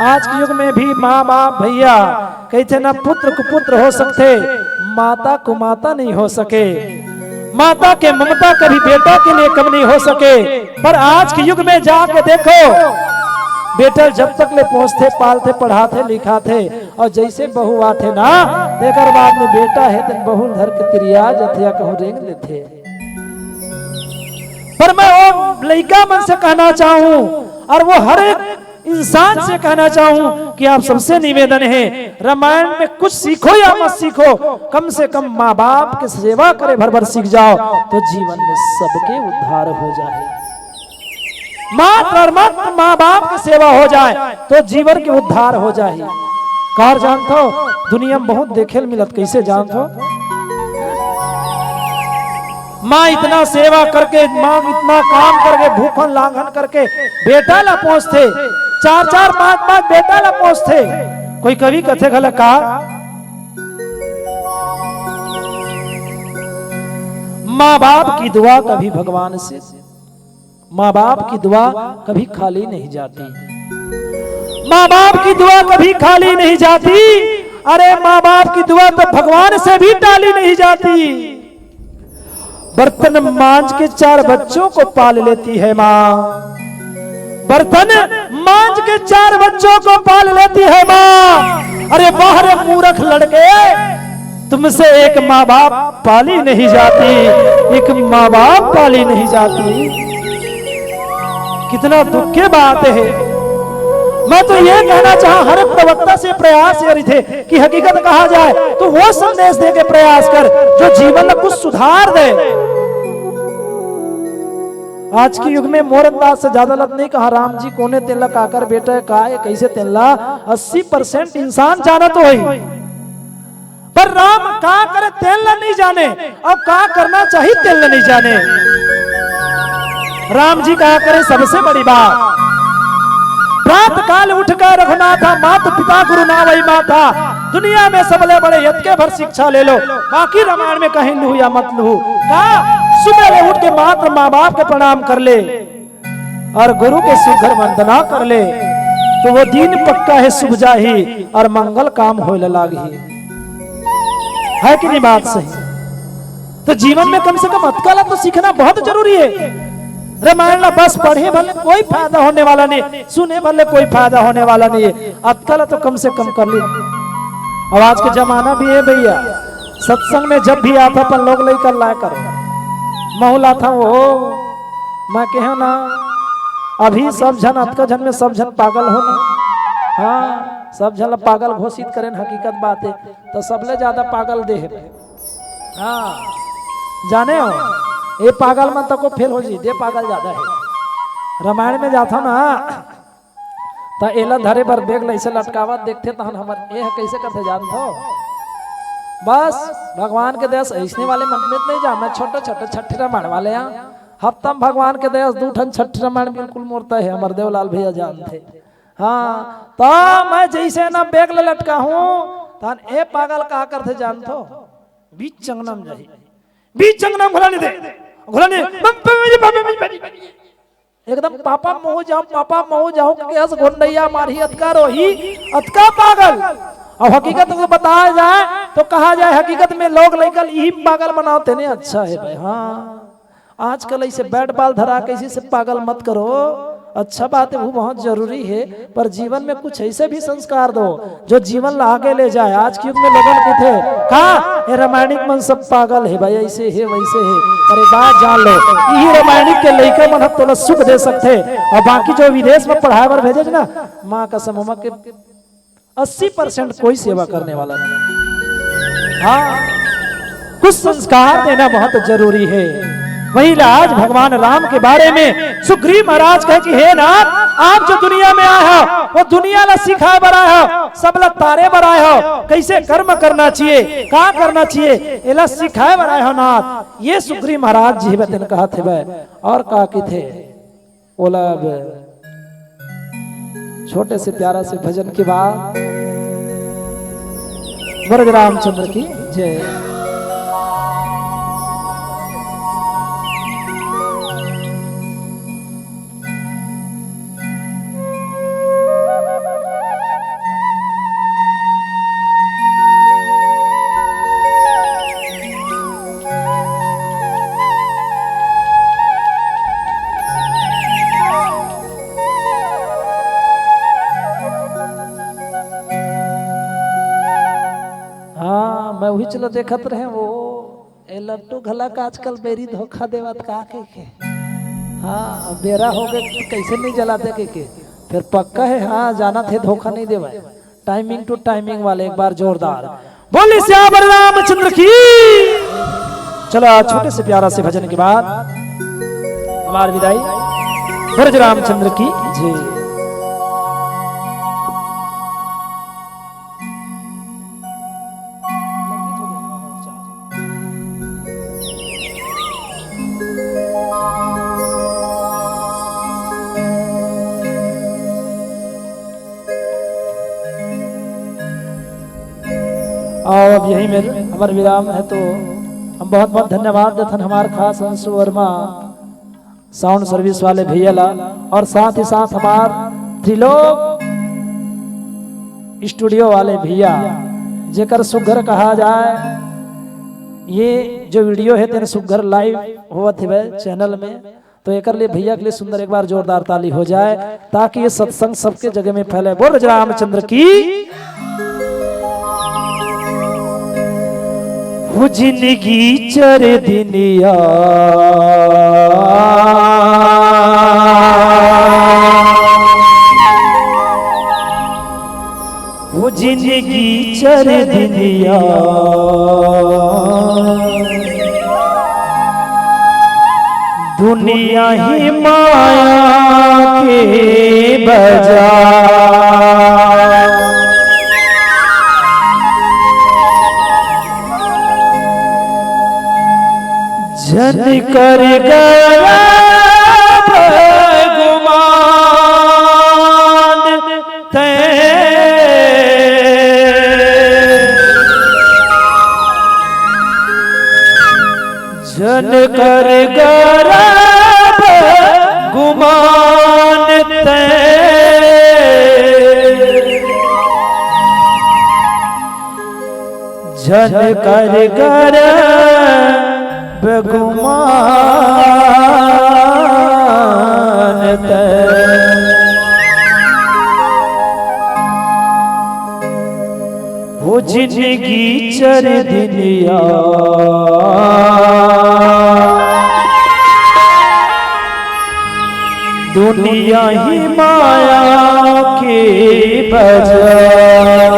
आज के युग में भी माँ बाप भैया कहिथे ना, पुत्र कुपुत्र हो सकथे, माता को माता नहीं हो सके, माता के ममता कभी बेटा के लिए कम नहीं हो सके। पर आज के युग में जाके देखो, बेटा जब तक ले पोसथे, पालथे, पढ़ाथे, लिखाथे, अउ जइसे बहू आथे ना, तेकर बाद में बेटा हे तेन बहू धर के तिरिया जथे या कहूँ रेंग लेथे। पर मैं वो लइका मन से कहना चाहूँ, अउ वो हर एक इंसान से कहना चाहूँ कि आप सबसे निवेदन हे, रामायण में कुछ सीखो या मत सीखो, कम से कम माँ बाप के सेवा करे भर भर सीख जाओ, तो जीवन में सबके उद्धार हो जाए। मात्र और मात्र माँ बाप के सेवा हो जाए, तो जीवन के उद्धार हो जाए। काबर जानथो, दुनिया में बहुत देखे ल मिलत, कइसे जानथो? माँ इतना सेवा करके, माँ इतना काम करके, भूखन लांघन करके बेटा ला पोसथे, चार चार पाँच पाँच बेटा ला पोसथे। कोई कवि कथे घला का, माँ बाप की दुआ कभी भगवान से, माँ बाप की दुआ कभी खाली नहीं जाती, माँ बाप की दुआ कभी खाली नहीं जाती। अरे, माँ बाप की दुआ तो भगवान से भी टाली नहीं जाती। बर्तन मांज के चार बच्चों को पाल लेती है माँ, बर्तन मांज के चार बच्चों को पाल लेती है माँ। अरे, बाहर मूर्ख लड़के, तुमसे एक माँ बाप पाली नहीं जाती, एक माँ बाप पाली नहीं जाती। कितना दुख की बात है। मैं तो ये कहना चाहा, हर एक प्रवक्ता से प्रयास करी थे कि हकीकत कहा जाए तो वो संदेश दे के प्रयास कर जो जीवन में कुछ सुधार दे। आज के युग में मोर अंदाज से ज्यादा लत नहीं कहा, राम जी कोने तेला काकर बेटा है, का है, कैसे तेला अस्सी परसेंट इंसान जानत होही। पर राम का करे तेला नहीं जाने, अउ का करना चाहिए तेला नहीं जाने। राम जी का करे सबसे बड़ी बात, प्रात काल उठ कर रघुनाथा, मात पिता गुरु नावइ माथा। दुनिया में सबले बड़े यतके भर शिक्षा ले लो, बाकी रामायण में कहीं लूहू या मत लूहू। का सुबह उठ के मात्र माँ बाप के प्रणाम कर ले, अउ गुरु के सुघर वंदना कर ले, तो वो दिन पक्का है शुभ जाही अउ मंगल काम होए ल लागही। है कि नहीं बात सही? तो जीवन में कम से कम अतका ला तो सीखना बहुत जरूरी है। रामायण ला बस पढ़े भर ले कोई फायदा होने वाला नहीं, सुने भर ले कोई फायदा होने वाला नहीं है। अतका ला तो कम से कम कर ली। अब आज के जमाना भी है भैया, सत्संग में जब भी आता अपन लोग लइका लाय करो, महू लाथा हो। मैं कहे ना, अभी सब झन, अतका झन में सब झन पागल हो ना। हाँ, सब झन ला पागल घोषित करें, हकीकत बात है। तो सबले ज्यादा पागल दे हे। हाँ, जाने हो, ये पागल मन तको फेल हो जी, दे पागल ज्यादा है। रामायण में जाथो ना, त एला धरे बर बेग ल अइसे लटकावत देखथे, तहन हमर एह कइसे करथे जानथो? बस, भगवान के दया से अइसने वाले मन में नहीं जा, मैं छोटे-छोटे छठ रामायण वाले आ। हफ्ता में भगवान के दया से दू ठन छठ रामायण बिल्कुल मोर तय हे, हमर देवलाल भैया जानथे। हाँ, त मैं जइसे ना बेग ल लटकाहूँ, तहन ए पागल का करथे जानथो? बीच अंगना में जाही, बीच अंगना में घुला नहीं दे, घुला नहीं, एकदम पापा महू जाहूँ, पापा महू जाहूँ, कहिके अस गोंडइया मारही, अतका रोही, अतका पागल। अब हकीकत को बताया जाए तो कहा जाए, हकीकत में लोग लइका ल इही पागल बनाओ, तेने अच्छा है भाई। हाँ, आजकल अइसे bat ball धरा के इसी से पागल मत करो। अच्छा बात है, वो बहुत जरूरी है, पर जीवन में कुछ ऐसे भी संस्कार दो जो जीवन ला आगे ले जाए। आज के युग में लोगन कथे, "का ए रामायणिक मन सब पागल हे भाई, ऐसे हे, वैसे हे।" अरे बात जान लो, इही रामायणिक के लइका मन ह तोला सुख दे सकथे, अउ बाकी जो विदेश में पढ़ाए बर भेजे ना, माँ कसम, ओमा के अस्सी परसेंट कोई सेवा करने वाला नहीं। हाँ, कुछ संस्कार देना बहुत जरूरी है। वही आज भगवान राम के बारे में सुग्रीव महाराज कहे कि हे नाथ, आप जो दुनिया में आए हो, वो दुनिया ला सिखाए बर आए हो, सब ला तारे बर आए हो, कैसे कर्म करना चाहिए, का करना चाहिए, एला सिखाए बर आए हो नाथ। ये सुग्रीव महाराज जी हवे तेन कहत हवे। अउ का कथे, ओला अब छोटे से प्यारा से भजन के बाद, वरद रामचंद्र की जय। अभी चलो देखत रहे वो, ए लट्टू घला का आजकल बेरी धोखा देवत का के के। हाँ, बेरा हो गए तो कैसे नहीं जला दे के के। फिर पक्का है, हाँ, जाना थे धोखा नहीं देवा। टाइमिंग टू टाइमिंग वाले एक बार जोरदार। बोले सियावर रामचंद्र की। चलो, आज छोटे से प्यारा से भजन के बाद हमारी विदाई। ब्रज रामचंद्र की जय। और अब यही मेर हमर विराम है, तो हम बहुत बहुत धन्यवाद देथन हमार खास अंशु वर्मा साउंड सर्विस वाले भैया ला, और साथ ही साथ हमार त्रिलोक स्टूडियो वाले भैया, जेकर सुघर कहा जाए, ये जो वीडियो है तेन सुघर लाइव होवत हवे चैनल में, तो एकर लिए भैया के लिए सुंदर एक बार जोरदार ताली हो जाए, ताकि ये सत्संग सबके जगह में फैले। बोल रामचंद्र की। हो जिंदगी चर दिनिया, हो जिंदगी चर दिनिया, दुनिया ही माया के बाजार। जन कर गरब गुमान तैं, जन कर गरब गुमान तैं। जन कर गरब गुमान तैं। हो जिंदगी चर दिनिया, दुनिया ही माया के बाजार।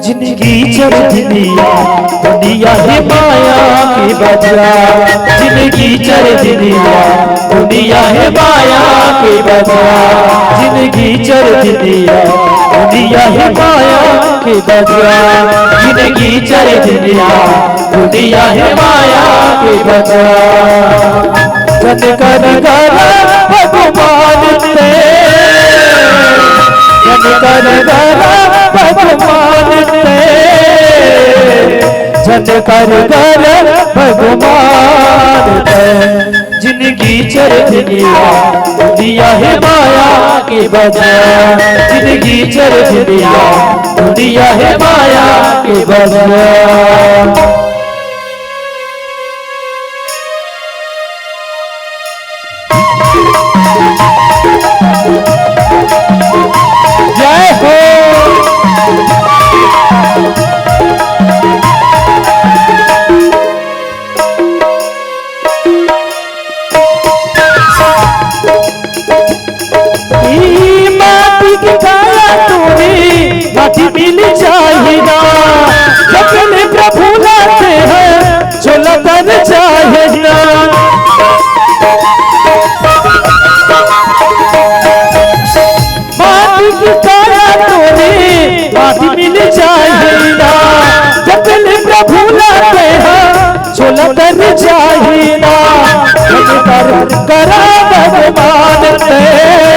जिंदगी चर दिनिया, दुनिया है माया के बाजार। जिंदगी चर दिनिया, दुनिया है माया के बाजार। जिंदगी चर दिनिया, दुनिया है माया के बाजार। जिंदगी चर दिनिया, दुनिया है माया के बाजार। जन कर गरब गुमान तैं, जन कर गरब गुमान तैं, जन कर गरब गुमान तैं। जिंदगी चर दिनिया, दुनिया है माया के बाजार। जिंदगी चर दिनिया, दुनिया है माया के बाजार। जय हो। ई माटी के काया टूरी, माटी मिल जाही ना। जखन प्रभु लाते हैं, झोला तर जाहे ना। माटी के काया टूरी, माटी मिल जाही ना। जखन प्रभु लाते हैं, झोला तर जाही ना। जन कर गरब गुमान तैं,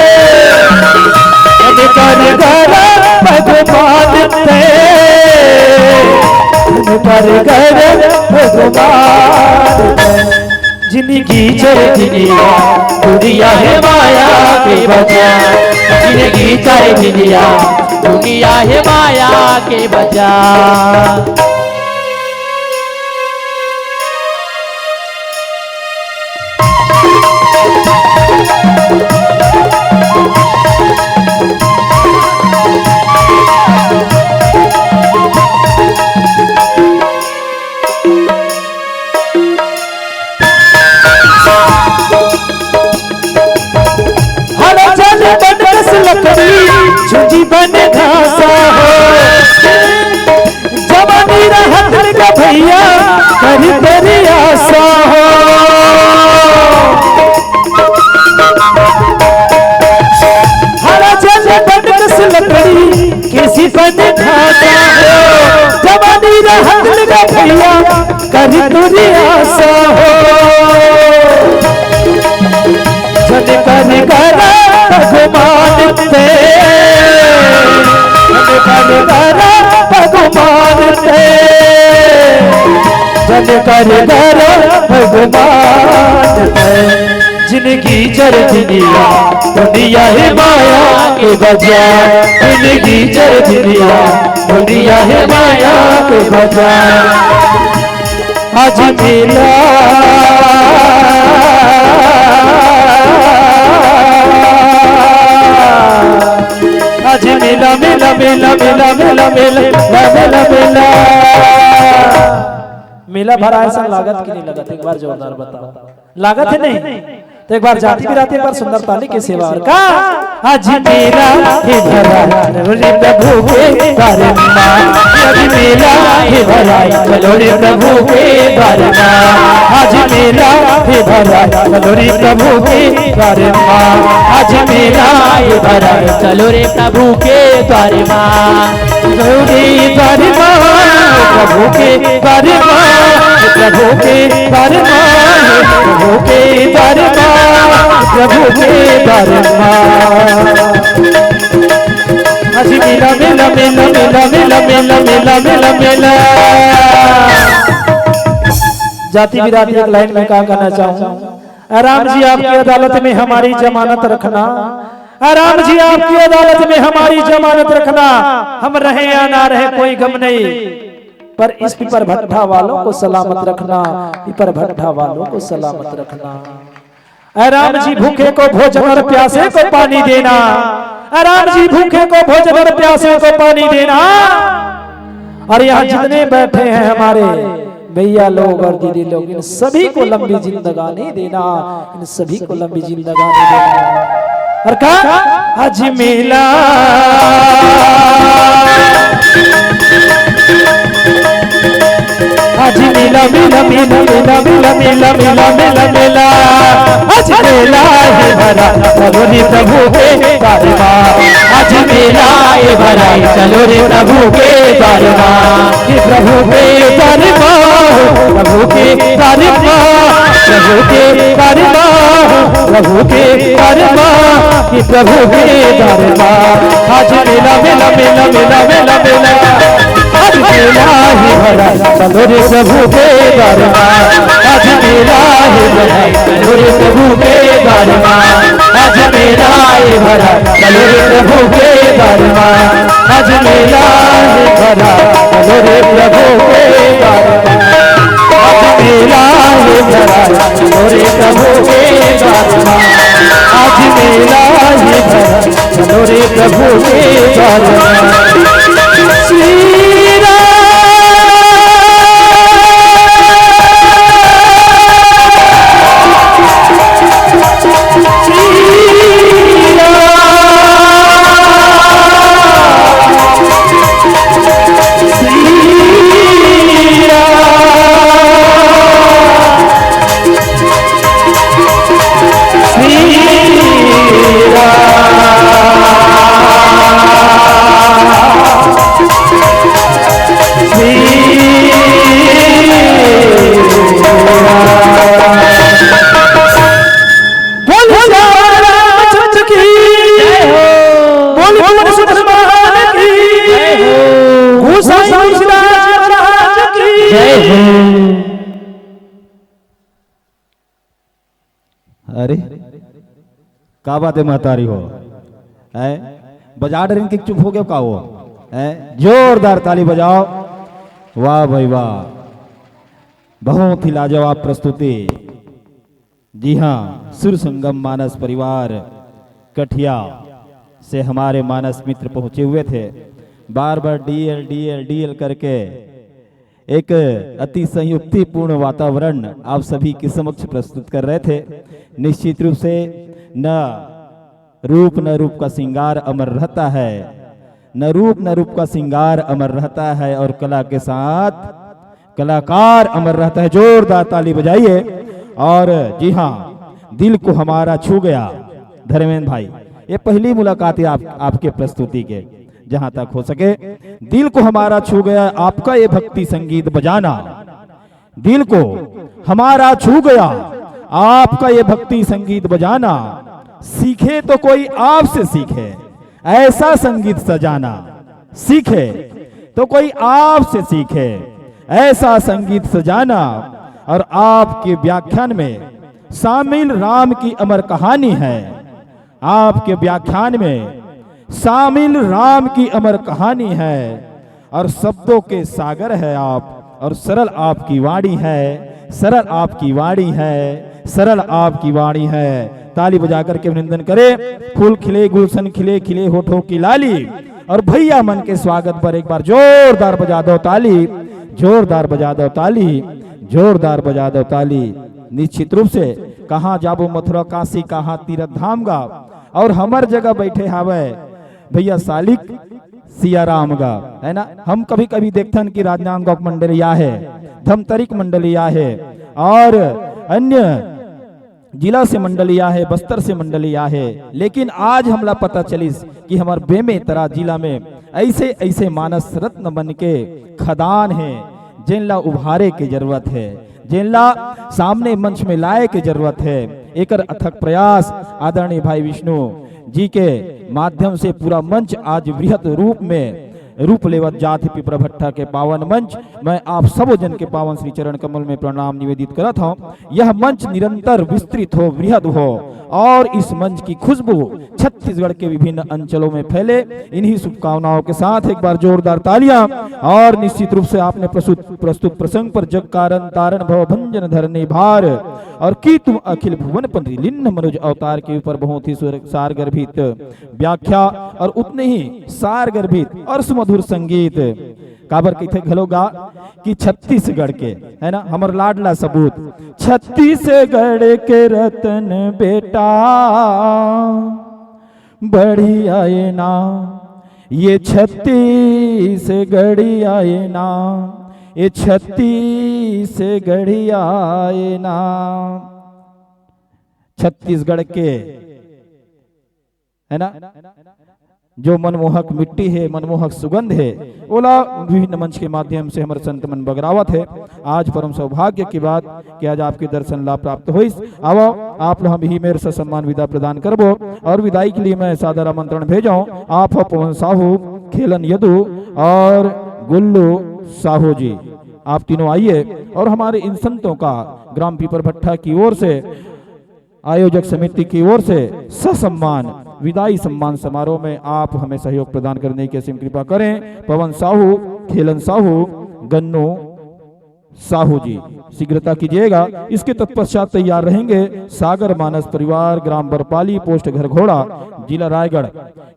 जन कर गरब गुमान तैं, जन कर गरब गुमान तैं। जिन जिनगी चार दुनिया, दुनिया हे माया के बजार। जिनगी चार दुनिया, दुनिया हे माया के बजार। हर जल बन कस लकड़ी, झुंझी बन घासा हो। जवानी रहत का भैया, करी तेरी आसा हो। हर जल बन कस लकड़ी, किसी बन घासा हो। जवानी रहत का भैया, करी तुरी आसा हो। जन कर करा भगवान ते, जन कर करा भगवान ते, जन कर करा भगवान ते। जिनगी चार दुनिया, दुनिया हे माया के बजार। जिनगी चार दुनिया, दुनिया हे माया के बजार। आज मेला, आज मेला, मेला, मेला। मेला भराए सन लागत कि नहीं लागत? एक बार जोरदार बताओ। लागत हे नहीं? तो एक बार जाति बिराती, एक बार सुंदर ताली के सेवा। और का? आज मेला हे भरा, चलो रे प्रभु के द्वारे माँ। आज मेला हे भरा, चलो रे प्रभु के द्वारे माँ। आज मेला हे भरा, चलो रे प्रभु के द्वारे माँ। आज मेला हे भरा, चलो रे प्रभु के द्वारे माँ। प्रभु के द्वारे माँ, प्रभु के द्वारे माँ, प्रभु के द्वारे माँ, प्रभु के द्वारे माँ, प्रभु के द्वारे माँ। आज मेला, मेला, मेला। जाति बिराती एक लाइन में का कहना चाहूँ, ए राम जी, आपकी अदालत में हमारी जमानत रखना। ए राम जी, आपकी अदालत में हमारी जमानत रखना। हम रहे या ना रहे, कोई गम नहीं, पर इस पिपर भट्ठा वालों को सलामत रखना, पिपर भट्ठा वालों को सलामत रखना। ए राम जी, भूखे को भोजन और प्यासे को पानी देना। ए राम जी, भूखे को भोजन और प्यासे को पानी देना। और यहाँ जितने बैठे हैं हमारे भैया लोग और दीदी लोग, इन सभी को लंबी जिंदगानी देना, इन सभी को लंबी जिंदगानी देना। और का? आज मेला, आज मेला, मेला, मेला। आज मेला हे भरा, चलो रे प्रभु के द्वारे माँ। आज मेला हे भरा, चलो रे प्रभु के द्वारे माँ। हे प्रभु के द्वारे माँ, प्रभु के द्वारे माँ, प्रभु के द्वारे माँ, प्रभु के द्वारे माँ, हे प्रभु के द्वारे माँ। आज मेला, मेला, मेला। आज मेला हे भरा, चलो रे प्रभु के द्वारे माँ। आज मेला हे भरा, चलो रे प्रभु के द्वारे माँ। आज मेला हे भरा, चलो रे प्रभु के द्वारे माँ। आज मेला हे भरा, चलो रे प्रभु के द्वारे माँ। आज मेला हे भरा, चलो रे प्रभु के द्वारे माँ। आज मेला हे भरा, चलो रे प्रभु के द्वारे माँ। श्री राम। अरे, का बात है महतारी हो? हैं? बजा डरेन कि चुप हो गया का हो? हैं? जोरदार ताली बजाओ। वाह भाई वाह, बहुत ही लाजवाब प्रस्तुति। जी हाँ, सुर संगम मानस परिवार कठिया से हमारे मानस मित्र पहुंचे हुए थे। बार बार डीएल डीएल डीएल करके एक अति संयुक्तिपूर्ण वातावरण आप सभी के समक्ष प्रस्तुत कर रहे थे। निश्चित रूप से न रूप न रूप का श्रृंगार अमर रहता है, न रूप न रूप का श्रृंगार अमर रहता है, और कला के साथ कलाकार अमर रहता है। जोरदार ताली बजाइए। और जी हाँ, दिल को हमारा छू गया धर्मेंद्र भाई, ये पहली मुलाकात है आप, आपके प्रस्तुति के। जहां तक हो सके, दिल को हमारा छू गया आपका ये भक्ति संगीत बजाना, दिल को हमारा छू गया आपका ये भक्ति संगीत बजाना। सीखे तो कोई आपसे सीखे ऐसा संगीत सजाना, सीखे तो कोई आपसे सीखे ऐसा संगीत सजाना। और आपके व्याख्यान में शामिल राम की अमर कहानी है, आपके व्याख्यान में शामिल राम की अमर कहानी है, और शब्दों के सागर है आप, और सरल आपकी वाणी है, सरल आपकी वाणी है, सरल आपकी वाणी है। ताली बजा करके अभिनंदन करें। फूल खिले, गुलशन खिले, खिले होठों की लाली। और भैया मन के स्वागत पर एक बार जोरदार बजा दो ताली, जोरदार बजा दो ताली, जोरदार बजा दो ताली। निश्चित रूप से कहाँ जाबो मथुरा काशी, कहाँ तीरथ धाम गा, और हमर जगह बैठे हावय भैया सालिक सिया राम गा, है ना। हम कभी कभी देखथन कि राजनांदगांव मंडली आहे, धमतरी के मंडली आहे, और अन्य जिला से मंडली आहे, बस्तर से मंडली आहे, लेकिन आज हमला पता चलिस कि हमर बेमेतरा जिला में ऐसे ऐसे मानस रत्न बन के खदान है, जेन ला उभारे के जरूरत है, जेन ला सामने मंच में लाए के जरूरत है। एकर अथक प्रयास आदरणीय भाई विष्णु जी के माध्यम से पूरा मंच आज वृहत रूप में रूप लेवत जात हे। पिपरा भट्टा के पावन मंच, मैं आप सबो जन के पावन श्री चरण कमल में प्रणाम निवेदित करत हूँ। यह मंच निरंतर विस्तृत हो, वृहद हो, और इस मंच की खुशबू छत्तीसगढ़ के विभिन्न अंचलों में फैले। इन्हीं शुभकामनाओं के साथ एक बार जोरदार तालियां। और निश्चित रूप से आपने प्रस्तुत प्रस्तुत प्रसंग पर जग कारण तारण भव भंजन धरने भार, और की तुम अखिल भुवन पंद्री लिन्न मनुज अवतार के ऊपर बहुत ही सुर-, सारगर्भित व्याख्या और उतने ही सारगर्भित और सुमधुर संगीत। काबर कहिथे घलो गा कि छत्तीसगढ़ के, है ना, हमर लाडला सपूत, छत्तीसगढ़ के रतन बेटा बढ़िया ए ना, ये छत्तीसगढ़िया ए ना, ये छत्तीसगढ़िया ए ना। छत्तीसगढ़ के, है ना, जो मनमोहक मिट्टी है, मनमोहक सुगंध है, ओला विभिन्न मंच के माध्यम से हमर संत मन बगरावत है। आज परम सौभाग्य की बात कि आज आपके दर्शन लाभ प्राप्त होइस। आवो, आप ला हम ही मेर ससम्मान विदा प्रदान करबो, और विदाई के लिए मैं सादर आमंत्रण भेजो। आप हो पवन साहू, खेलन यदु और गुल्लू साहू जी, आप तीनों आइए और हमारे इन संतों का ग्राम पीपर भट्टा की ओर से, आयोजक समिति की ओर से ससम्मान विदाई सम्मान समारोह में आप हमें सहयोग प्रदान करने की असीम कृपा करें। पवन साहू, खेलन साहू, गन्नू साहू जी, शीघ्रता कीजिएगा। इसके तत्पश्चात तैयार रहेंगे सागर मानस परिवार, ग्राम बरपाली, पोस्ट घरघोड़ा, जिला रायगढ़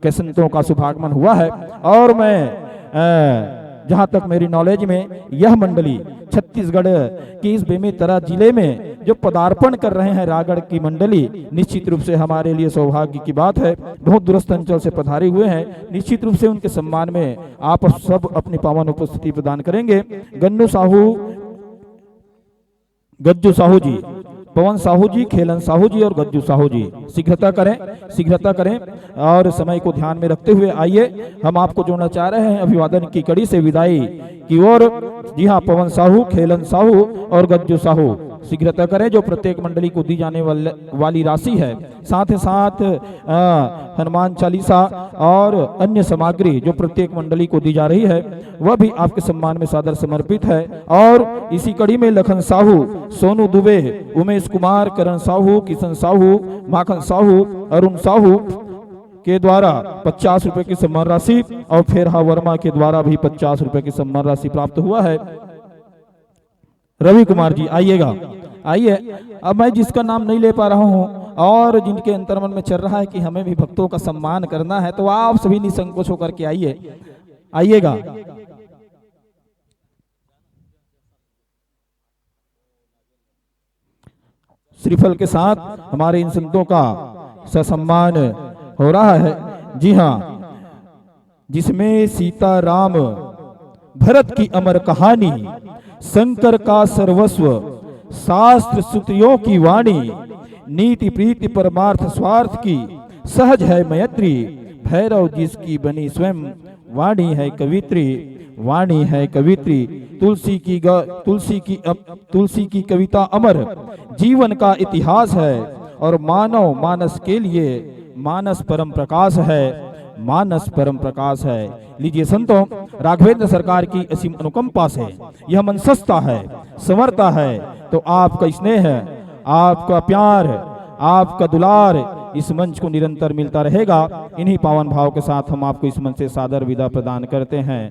के संतों का शुभागमन हुआ है। और मैं, अ, जहां तक मेरी नॉलेज में यह मंडली छत्तीसगढ़ के इस बेमेतरा जिले में जो पदार्पण कर रहे हैं रायगढ़ की मंडली, निश्चित रूप से हमारे लिए सौभाग्य की बात है। बहुत दूरस्थ अंचल से पधारे हुए हैं। निश्चित रूप से उनके सम्मान में आप सब अपनी पावन उपस्थिति प्रदान करेंगे। गन्नू साहू, गज्जू साहू जी, पवन साहू जी, खेलन साहू जी और गज्जू साहू जी, शीघ्रता करें, शीघ्रता करें। और समय को ध्यान में रखते हुए आइए, हम आपको जोड़ना चाह रहे हैं अभिवादन की कड़ी से विदाई की ओर। जी हाँ, पवन साहू, खेलन साहू और गज्जू साहू, शीघ्रता करें, जो प्रत्येक मंडली को दी जाने वाले, वाली राशि है, साथ ही साथ, अ, हनुमान चालीसा और अन्य सामग्री जो प्रत्येक मंडली को दी जा रही है, वह भी आपके सम्मान में सादर समर्पित है। और इसी कड़ी में लखन साहू, सोनू दुबे, उमेश कुमार, करण साहू, किशन साहू, माखन साहू, अरुण साहू के द्वारा पचास रुपए की सम्मान राशि और फेरहा वर्मा के द्वारा भी पचास रुपए की सम्मान राशि प्राप्त हुआ है। रवि कुमार जी, आइएगा, आइए। अब मैं जिसका नाम नहीं ले पा रहा हूँ और जिनके अंतर्मन में चल रहा है कि हमें भी भक्तों का सम्मान करना है, तो आप सभी निसंकोच होकर के आइए, आइएगा। श्रीफल के साथ हमारे इन संतों का ससम्मान हो रहा है। जी हाँ, जिसमें सीता राम भरत की अमर कहानी, शंकर का सर्वस्व, शास्त्र श्रुतियों की वाणी, नीति प्रीति परमार्थ स्वार्थ की सहज है मैत्री, भैरव जिसकी बनी स्वयं वाणी है कवित्री, वाणी है कवित्री। तुलसी की ग-, तुलसी की अप-, तुलसी की कविता अमर जीवन का इतिहास है और मानव मानस के लिए मानस परम प्रकाश है, मानस परम प्रकाश है। लीजिए संतों, राघवेंद्र सरकार की असीम अनुकंपा से यह मंच सजता है, संवरता है, तो आपका स्नेह, आपका प्यार, आपका दुलार इस मंच को निरंतर मिलता रहेगा। इन्हीं पावन भाव के साथ हम आपको इस मंच से सादर विदा प्रदान करते हैं।